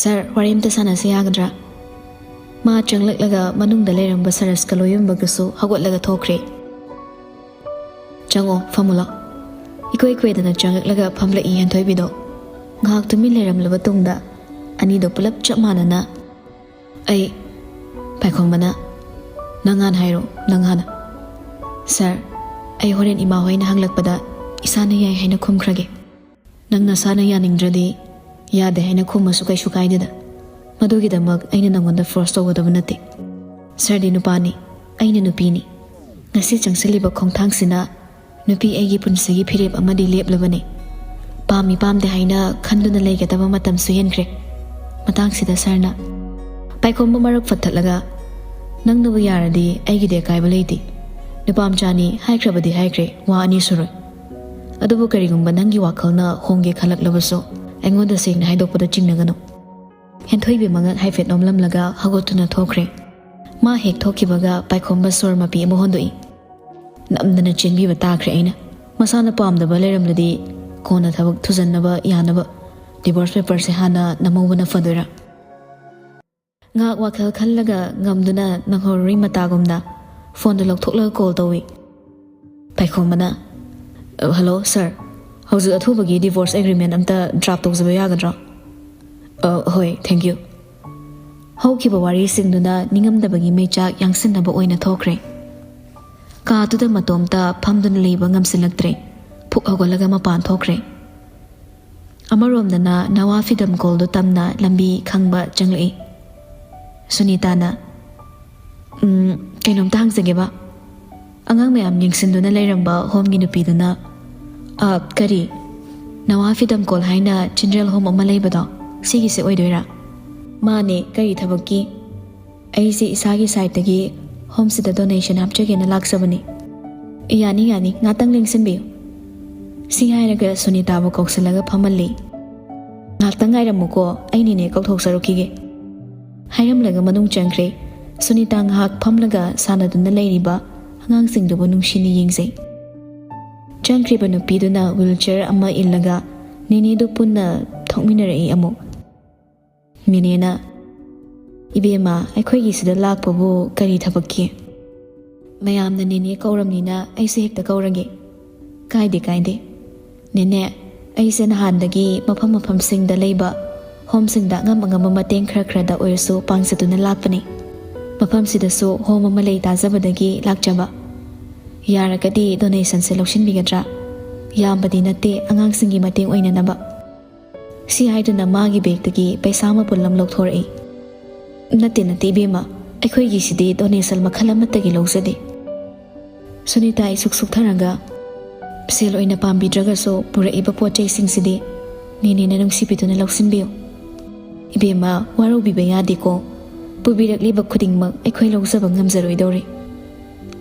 "ꯁꯥꯔ, ꯋꯥꯔꯤ ꯑꯝꯇ ꯁꯥꯟꯅꯁꯦ ꯌꯥꯒꯗ꯭ꯔꯥ?" ꯃꯥ ꯆꯪꯂꯛꯂꯒ ꯃꯅꯨꯡꯗ ꯂꯩꯔꯝꯕ ꯁꯔꯁꯀ ꯂꯣꯌꯨꯝꯕꯒꯁꯨ ꯍꯧꯒꯠꯂꯒ ꯊꯣꯛꯈ꯭ꯔꯦ꯫ "ꯆꯪꯉꯣ, ꯐꯝꯃꯨ ꯂꯥꯎ"꯫ ꯏꯀꯨꯏ ꯀꯨꯏꯗꯅ ꯆꯪꯂꯛꯂꯒ ꯐꯝꯂꯛꯏ ꯍꯦꯟꯊꯣꯏꯕꯤꯗꯣ꯫ ꯉꯥꯏꯍꯥꯛ ꯇꯨꯃꯤꯟ ꯂꯩꯔꯝꯂꯕ ꯇꯨꯡꯗ ꯑꯅꯤꯗꯣ ꯄꯨꯂꯞ ꯆꯞ ꯃꯥꯟꯅꯅ, "ꯑꯩ"꯫ ꯄꯥꯏꯈꯣꯝꯕꯅ, "ꯅꯪ ꯍꯥꯟꯅ ꯍꯥꯏꯔꯣ, ꯅꯪ ꯍꯥꯟꯅ"꯫ "ꯁꯥꯔ, ꯑꯩ ꯍꯣꯔꯦꯟ ꯏꯃꯥ ꯍꯣꯏꯅ ꯍꯪꯂꯛꯄꯗ ꯏꯁꯥꯅ ꯌꯥꯏ ꯍꯥꯏꯅ ꯈꯨꯝꯈ꯭ꯔꯒꯦ꯫ ꯅꯪ ꯅꯁꯥꯅ ꯌꯥꯅꯤꯡꯗ꯭ꯔꯗꯤ ꯌꯥꯗꯦ ꯍꯥꯏꯅ ꯈꯨꯝꯃꯁꯨ ꯀꯩꯁꯨ ꯀꯥꯏꯗꯦꯗ꯫ ꯃꯗꯨꯒꯤꯗꯃꯛ ꯑꯩꯅ ꯅꯪꯉꯣꯟꯗ ꯐꯣꯔꯁ ꯇꯧꯒꯗꯕ ꯅꯠꯇꯦ꯫ ꯁꯥꯔꯗꯤ ꯅꯨꯄꯥꯅꯤ, ꯑꯩꯅ ꯅꯨꯄꯤꯅꯤ꯫ ꯉꯁꯤ ꯆꯪꯁꯤꯜꯂꯤꯕ ꯈꯣꯡꯊꯥꯡꯁꯤꯅ ꯅꯨꯄꯤ ꯑꯩꯒꯤ ꯄꯨꯟꯁꯤꯒꯤ ꯐꯤꯔꯦꯞ ꯑꯃꯗꯤ ꯂꯦꯞꯂꯕꯅꯤ꯫ ꯄꯥꯝꯃꯤ ꯄꯥꯝꯗꯦ ꯍꯥꯏꯅ ꯈꯟꯗꯨꯅ ꯂꯩꯒꯗꯕ ꯃꯇꯝꯁꯨ ꯍꯦꯟꯈ꯭ꯔꯦ"꯫ ꯃꯇꯥꯡꯁꯤꯗ ꯁꯥꯔꯅ ꯄꯥꯏꯈꯣꯝꯕ ꯃꯔꯛ ꯐꯠꯊꯠꯂꯒ, "ꯅꯪꯅꯕꯨ ꯌꯥꯔꯗꯤ ꯑꯩꯒꯤꯗꯤ ꯑꯀꯥꯏꯕ ꯂꯩꯇꯦ꯫ ꯅꯨꯄꯥ ꯃꯆꯥꯅꯤ, ꯍꯥꯏꯈ꯭ꯔꯕꯗꯤ ꯍꯥꯏꯈ꯭ꯔꯦ, ꯋꯥ ꯑꯅꯤ ꯁꯨꯔꯣꯏ꯫ ꯑꯗꯨꯕꯨ ꯀꯔꯤꯒꯨꯝꯕ ꯅꯪꯒꯤ ꯋꯥꯈꯜꯅ ꯍꯣꯡꯒꯦ ꯈꯜꯂꯛꯂꯕꯁꯨ ꯑꯩꯉꯣꯟꯗ ꯁꯦꯡꯅ ꯍꯥꯏꯗꯣꯛꯄꯗ ꯆꯤꯡꯅꯒꯅꯨ꯫ ꯍꯦꯟꯊꯣꯏꯕꯤ ꯃꯉꯛ ꯍꯥꯏꯐꯦꯠ ꯅꯣꯝꯂꯝꯂꯒ ꯍꯧꯒꯠꯇꯨꯅ ꯊꯣꯛꯈ꯭ꯔꯦ꯫ ꯃꯥ ꯍꯦꯛ ꯊꯣꯛꯈꯤꯕꯒ ꯄꯥꯏꯈꯣꯝꯕ ꯁꯣꯔ ꯃꯄꯤ ꯑꯃ ꯍꯣꯟꯗꯣꯛꯏ꯫ ꯅꯝꯗꯅ ꯆꯦꯟꯕꯤꯕ ꯇꯥꯈ꯭ꯔꯦ ꯑꯩꯅ꯫ ꯃꯁꯥꯅ ꯄꯥꯝꯗꯕ ꯂꯩꯔꯝꯂꯗꯤ ꯀꯣꯟꯅ ꯊꯕꯛ ꯊꯨꯖꯟꯅꯕ ꯌꯥꯅꯕ divorce paperꯁꯦ ꯍꯥꯟꯅ ꯅꯝꯍꯧꯕꯅ ꯐꯗꯣꯏꯔꯥ? ꯉꯥꯏꯍꯥꯛ ꯋꯥꯈꯜ ꯈꯜꯂꯒ ꯉꯝꯗꯨꯅ ꯅꯪꯍꯧꯔꯔꯤ ꯃꯇꯥꯒꯨꯝꯅ ꯐꯣꯟꯗꯨ ꯂꯧꯊꯣꯛꯂꯒ ꯀꯣꯜ ꯇꯧꯏ꯫ ꯄꯥꯏꯈꯣꯝꯕꯅ, "ꯑ, ꯍꯜꯂꯣ ꯁꯥꯔ, ꯍꯧꯖꯤꯛ ꯑꯊꯨꯕꯒꯤ divorce agreement ꯑꯝꯇ draft ꯇꯧꯖꯕ ꯌꯥꯒꯗ꯭ꯔꯣ?" "ꯑ, ꯍꯣꯏ, thank you." ꯍꯧꯈꯤꯕ ꯋꯥꯔꯤꯁꯤꯡꯗꯨꯅ ꯅꯤꯡꯉꯝꯗꯕꯒꯤ ꯃꯩꯆꯥꯛ ꯌꯥꯡꯁꯤꯟꯅꯕ ꯑꯣꯏꯅ ꯊꯣꯛꯈ꯭ꯔꯦ꯫ ꯀꯥꯗꯨꯗ ꯃꯇꯣꯝꯇ ꯐꯝꯗꯨꯅ ꯂꯩꯕ ꯉꯝꯁꯤꯜꯂꯛꯇ꯭ꯔꯦ꯫ ꯐꯨꯛ ꯍꯧꯒꯠꯂꯒ ꯃꯄꯥꯟ ꯊꯣꯛꯈ꯭ꯔꯦ꯫ ꯑꯃꯔꯣꯝꯗꯅ ꯅꯋꯥ ꯐꯤꯗꯝ ꯀꯣꯜꯗꯨ ꯇꯝꯅ ꯂꯝꯕꯤ ꯈꯪꯕ ꯆꯪꯂꯛꯏ꯫ ꯁꯨꯅꯤꯇꯥꯅ, "ꯎꯝ, ꯀꯩꯅꯣꯝꯇ ꯍꯪꯖꯒꯦꯕ?" ꯑꯉꯥꯡ ꯃꯌꯥꯝ ꯌꯦꯡꯁꯤꯟꯗꯨꯅ ꯂꯩꯔꯝꯕ ꯍꯣꯝꯒꯤ ꯅꯨꯄꯤꯗꯨꯅ, "ꯑ, ꯀꯔꯤ? ꯅꯋꯥ ꯐꯤꯗꯝ ꯀꯣꯜ ꯍꯥꯏꯅ children home ꯑꯃ ꯂꯩꯕꯗꯣ, ꯁꯤꯒꯤꯁꯦ ꯑꯣꯏꯗꯣꯏꯔꯥ?" "ꯃꯥꯅꯦ, ꯀꯔꯤ ꯊꯕꯛꯀꯤ?" "ꯑꯩꯁꯦ ꯏꯁꯥꯒꯤ ꯁꯥꯏꯠꯇꯒꯤ ꯍꯣꯝꯁꯤꯗ donation ꯍꯥꯞꯆꯒꯦꯅ ꯂꯥꯛꯆꯕꯅꯤ꯫" "ꯌꯥꯅꯤ, ꯌꯥꯅꯤ, ꯉꯥꯛꯇꯪ ꯂꯦꯡꯁꯤꯟꯕꯤꯌꯨ꯫" ꯁꯤ ꯍꯥꯏꯔꯒ ꯁꯨꯅꯤꯇꯥꯕꯨ ꯀꯧꯁꯤꯜꯂꯒ ꯐꯝꯍꯜꯂꯤ꯫ "ꯉꯥꯛꯇꯪ ꯉꯥꯏꯔꯝꯃꯨꯀꯣ, ꯑꯩ ꯅꯦꯅꯦ ꯀꯧꯊꯣꯛꯆꯔꯛꯈꯤꯒꯦ꯫" ꯍꯥꯏꯔꯝꯂꯒ ꯃꯅꯨꯡ ꯆꯪꯈ꯭ꯔꯦ꯫ ꯁꯨꯅꯤꯇꯥ ꯉꯥꯏꯍꯥꯛ ꯐꯝꯂꯒ ꯁꯥꯟꯅꯗꯨꯅ ꯂꯩꯔꯤꯕ ꯑꯉꯥꯡꯁꯤꯡꯗꯨꯕꯨ ꯅꯨꯡꯁꯤꯅ ꯌꯦꯡꯖꯩ꯫ ꯆꯪꯈ꯭ꯔꯤꯕ ꯅꯨꯄꯤꯗꯨꯅ wheelchair ꯑꯃ ꯏꯜꯂꯒ ꯅꯦꯅꯦꯗꯨ ꯄꯨꯟꯅ ꯊꯣꯛꯃꯤꯟꯅꯔꯛꯏ ꯑꯃꯨꯛ꯫ ꯅꯦꯅꯦꯅ, "ꯏꯕꯦꯝꯃ, ꯑꯩꯈꯣꯏꯒꯤ ꯁꯤꯗ ꯂꯥꯛꯄꯕꯨ ꯀꯔꯤ ꯊꯕꯛꯀꯤ?" "ꯃꯌꯥꯝꯅ ꯅꯦꯅꯦ ꯀꯧꯔꯝꯅꯤꯅ ꯑꯩꯁꯨ ꯍꯦꯛꯇ ꯀꯧꯔꯒꯦ꯫" "ꯀꯥꯏꯗꯦ, ꯀꯥꯏꯗꯦ꯫ ꯅꯦꯅꯦ, ꯑꯩꯁꯦ ꯅꯍꯥꯟꯗꯒꯤ ꯃꯐꯝ ꯃꯐꯝꯁꯤꯡꯗ ꯂꯩꯕ ꯍꯣꯝꯁꯤꯡꯗ ꯑꯉꯝ ꯑꯉꯝꯕ ꯃꯇꯦꯡ ꯈꯔ ꯈꯔꯗ ꯑꯣꯏꯔꯁꯨ ꯄꯥꯡꯖꯗꯨꯅ ꯂꯥꯛꯄꯅꯤ꯫ ꯃꯐꯝꯁꯤꯗꯁꯨ ꯍꯣꯝ ꯑꯃ ꯂꯩ ꯇꯥꯖꯕꯗꯒꯤ ꯂꯥꯛꯆꯕ꯫ ꯌꯥꯔꯒꯗꯤ donationꯁꯦ ꯂꯧꯁꯤꯟꯕꯤꯒꯗ꯭ꯔꯥ? ꯌꯥꯝꯕꯗꯤ ꯅꯠꯇꯦ, ꯑꯉꯥꯡꯁꯤꯡꯒꯤ ꯃꯇꯦꯡ ꯑꯣꯏꯅꯅꯕ꯫" ꯁꯤ ꯍꯥꯏꯗꯨꯅ ꯃꯥꯒꯤ ꯕꯦꯒꯇꯒꯤ ꯄꯩꯁꯥ ꯃꯄꯨꯜ ꯑꯃ ꯂꯧꯊꯣꯔꯛꯏ꯫ "ꯅꯠꯇꯦ, ꯅꯠꯇꯦ ꯏꯕꯦꯝꯃ, ꯑꯩꯈꯣꯏꯒꯤꯁꯤꯗꯤ donation ꯃꯈꯜ ꯑꯃꯠꯇꯒꯤ ꯂꯧꯖꯗꯦ꯫" ꯁꯨꯅꯤꯇꯥ ꯏꯁꯨꯛ ꯁꯨꯛꯊꯔꯒ, "ꯁꯦꯜ ꯑꯣꯏꯅ ꯄꯥꯝꯕꯤꯗ꯭ꯔꯒꯁꯨ ꯄꯨꯔꯛꯏꯕ ꯄꯣꯠ ꯆꯩꯁꯤꯡꯁꯤꯗꯤ ꯅꯦꯅꯦꯅ ꯅꯨꯡꯁꯤꯕꯤꯗꯨꯅ ꯂꯧꯁꯤꯟꯕꯤꯌꯨ꯫" "ꯏꯕꯦꯝꯃ, ꯋꯥꯔꯧꯕꯤꯕ ꯌꯥꯗꯦꯀꯣ꯫ ꯄꯨꯕꯤꯔꯛꯂꯤꯕ ꯈꯨꯗꯤꯡꯃꯛ ꯑꯩꯈꯣꯏ ꯂꯧꯖꯕ ꯉꯝꯖꯔꯣꯏꯗꯧꯔꯦ꯫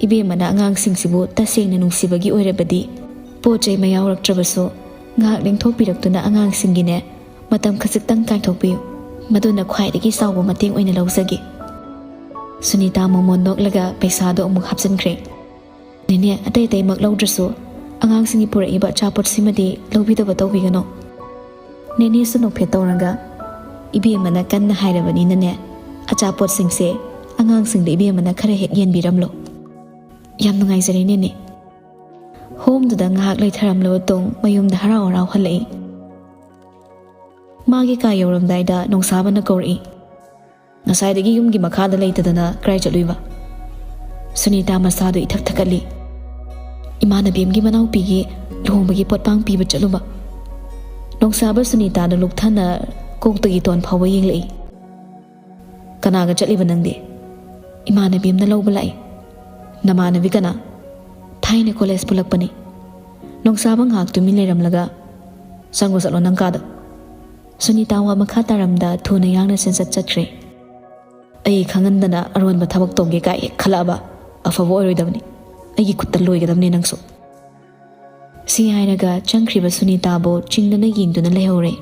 ꯏꯕꯦꯝꯃꯅ ꯑꯉꯥꯡꯁꯤꯡꯁꯤꯕꯨ ꯇꯁꯦꯡꯅ ꯅꯨꯡꯁꯤꯕꯒꯤ ꯑꯣꯏꯔꯕꯗꯤ ꯄꯣꯠ ꯆꯩ ꯃꯌꯥꯎꯔꯛꯇ꯭ꯔꯕꯁꯨ ꯉꯥꯏꯍꯥꯛ ꯂꯦꯡꯊꯣꯛꯄꯤꯔꯛꯇꯨꯅ ꯑꯉꯥꯡꯁꯤꯡꯒꯤꯅꯦ ꯃꯇꯝ ꯈꯖꯤꯛꯇꯪ ꯀꯥꯏꯊꯣꯛꯄꯤꯌꯨ꯫ ꯃꯗꯨꯅ ꯈ꯭ꯋꯥꯏꯗꯒꯤ ꯆꯥꯎꯕ ꯃꯇꯦꯡ ꯑꯣꯏꯅ ꯂꯧꯖꯒꯦ꯫ ꯁꯨꯅꯤꯇꯥ ꯃꯣꯃꯣꯟ ꯅꯣꯛꯂꯒ ꯄꯩꯁꯥꯗꯣ ꯑꯃꯨꯛ ꯍꯥꯞꯆꯤꯟꯈ꯭ꯔꯦ꯫ "ꯅꯦꯅꯦ, ꯑꯇꯩ ꯑꯇꯩꯃꯛ ꯂꯧꯗ꯭ꯔꯁꯨ ꯑꯉꯥꯡꯁꯤꯡꯒꯤ ꯄꯨꯔꯛꯏꯕ ꯑꯆꯥꯄꯣꯠꯁꯤꯃꯗꯤ ꯂꯧꯕꯤꯗꯕ ꯇꯧꯕꯤꯒꯅꯨ꯫" ꯅꯦꯅꯦꯁꯨ ꯅꯣꯛꯐꯦꯠ ꯇꯧꯔꯒ, "ꯏꯕꯦꯝꯃꯅ ꯀꯟꯅ ꯍꯥꯏꯔꯕꯅꯤꯅꯅꯦ, ꯑꯆꯥꯄꯣꯠꯁꯤꯡꯁꯦ ꯑꯉꯥꯡꯁꯤꯡꯗ ꯏꯕꯦꯝꯃꯅ ꯈꯔ ꯍꯦꯛ ꯌꯦꯟꯕꯤꯔꯝꯂꯣ꯫" "ꯌꯥꯝ ꯅꯨꯡꯉꯥꯏꯖꯔꯦ ꯅꯦꯅꯦ꯫" ꯍꯣꯝꯗꯨꯗ ꯉꯥꯏꯍꯥꯛ ꯂꯩꯊꯔꯝꯂꯕ ꯇꯨꯡ ꯃꯌꯨꯝꯗ ꯍꯔꯥꯎ ꯍꯔꯥꯎ ꯍꯜꯂꯛꯏ꯫ ꯃꯥꯒꯤ ꯀꯥ ꯌꯧꯔꯝꯗꯥꯏꯗ ꯅꯣꯡꯁꯥꯕꯅ ꯀꯧꯔꯛꯏ꯫ "ꯉꯁꯥꯏꯗꯒꯤ ꯌꯨꯝꯒꯤ ꯃꯈꯥꯗ ꯂꯩꯇꯗꯅ ꯀꯔꯥꯏ ꯆꯠꯂꯨꯏꯕ?" ꯁꯨꯅꯤꯇꯥ ꯃꯁꯥꯗꯨ ꯏꯊꯛ ꯊꯛꯀꯠꯂꯤ꯫ "ꯏꯃꯥꯟꯅꯕꯤ ꯑꯃꯒꯤ ꯃꯅꯥꯎꯄꯤꯒꯤ ꯂꯨꯍꯣꯡꯕꯒꯤ ꯄꯣꯠꯄꯥꯡ ꯄꯤꯕ ꯆꯠꯂꯨꯕ꯫" ꯅꯣꯡꯁꯥꯕ ꯁꯨꯅꯤꯇꯥꯗ ꯂꯨꯛꯊꯅ ꯀꯣꯛꯇꯒꯤ ꯇꯣꯟ ꯐꯥꯎꯕ ꯌꯦꯡꯂꯛꯏ꯫ "ꯀꯅꯥꯒ ꯆꯠꯂꯤꯕ ꯅꯪꯗꯤ?" "ꯏꯃꯥꯟꯅꯕꯤ ꯑꯃꯅ ꯂꯧꯕ ꯂꯥꯛꯏ꯫" "ꯅꯃꯥꯟꯅꯕꯤ ꯀꯅꯥ?" "ꯊꯥꯏꯅ ꯀꯣꯂꯦꯖ ꯄꯨꯜꯂꯛꯄꯅꯤ꯫" ꯅꯣꯡꯁꯥꯕ ꯉꯥꯏꯍꯥꯛ ꯇꯨꯃꯤꯟ ꯂꯩꯔꯝꯂꯒ, "ꯆꯪꯉꯣ, ꯆꯠꯂꯣ ꯅꯪ ꯀꯥꯗ꯫" ꯁꯨꯅꯤꯇꯥ ꯋꯥ ꯃꯈꯥ ꯇꯥꯔꯝꯗ ꯊꯨꯅ ꯌꯥꯡꯅ ꯆꯦꯟꯆꯠ ꯆꯠꯈ꯭ꯔꯦ꯫ "ꯑꯩ ꯈꯪꯍꯟꯗꯅ ꯑꯔꯣꯟꯕ ꯊꯕꯛ ꯇꯧꯒꯦ ꯀꯥꯏ ꯍꯦꯛ ꯈꯜꯂꯛꯑꯕ ꯑꯐꯕ ꯑꯣꯏꯔꯣꯏꯗꯕꯅꯤ꯫ ꯑꯩꯒꯤ ꯈꯨꯠꯇ ꯂꯣꯏꯒꯗꯕꯅꯤ ꯅꯪꯁꯨ꯫" ꯁꯤ ꯍꯥꯏꯔꯒ ꯆꯪꯈ꯭ꯔꯤꯕ ꯁꯨꯅꯤꯇꯥꯕꯨ ꯆꯤꯡꯅꯅ ꯌꯦꯡꯗꯨꯅ ꯂꯩꯍꯧꯔꯦ꯫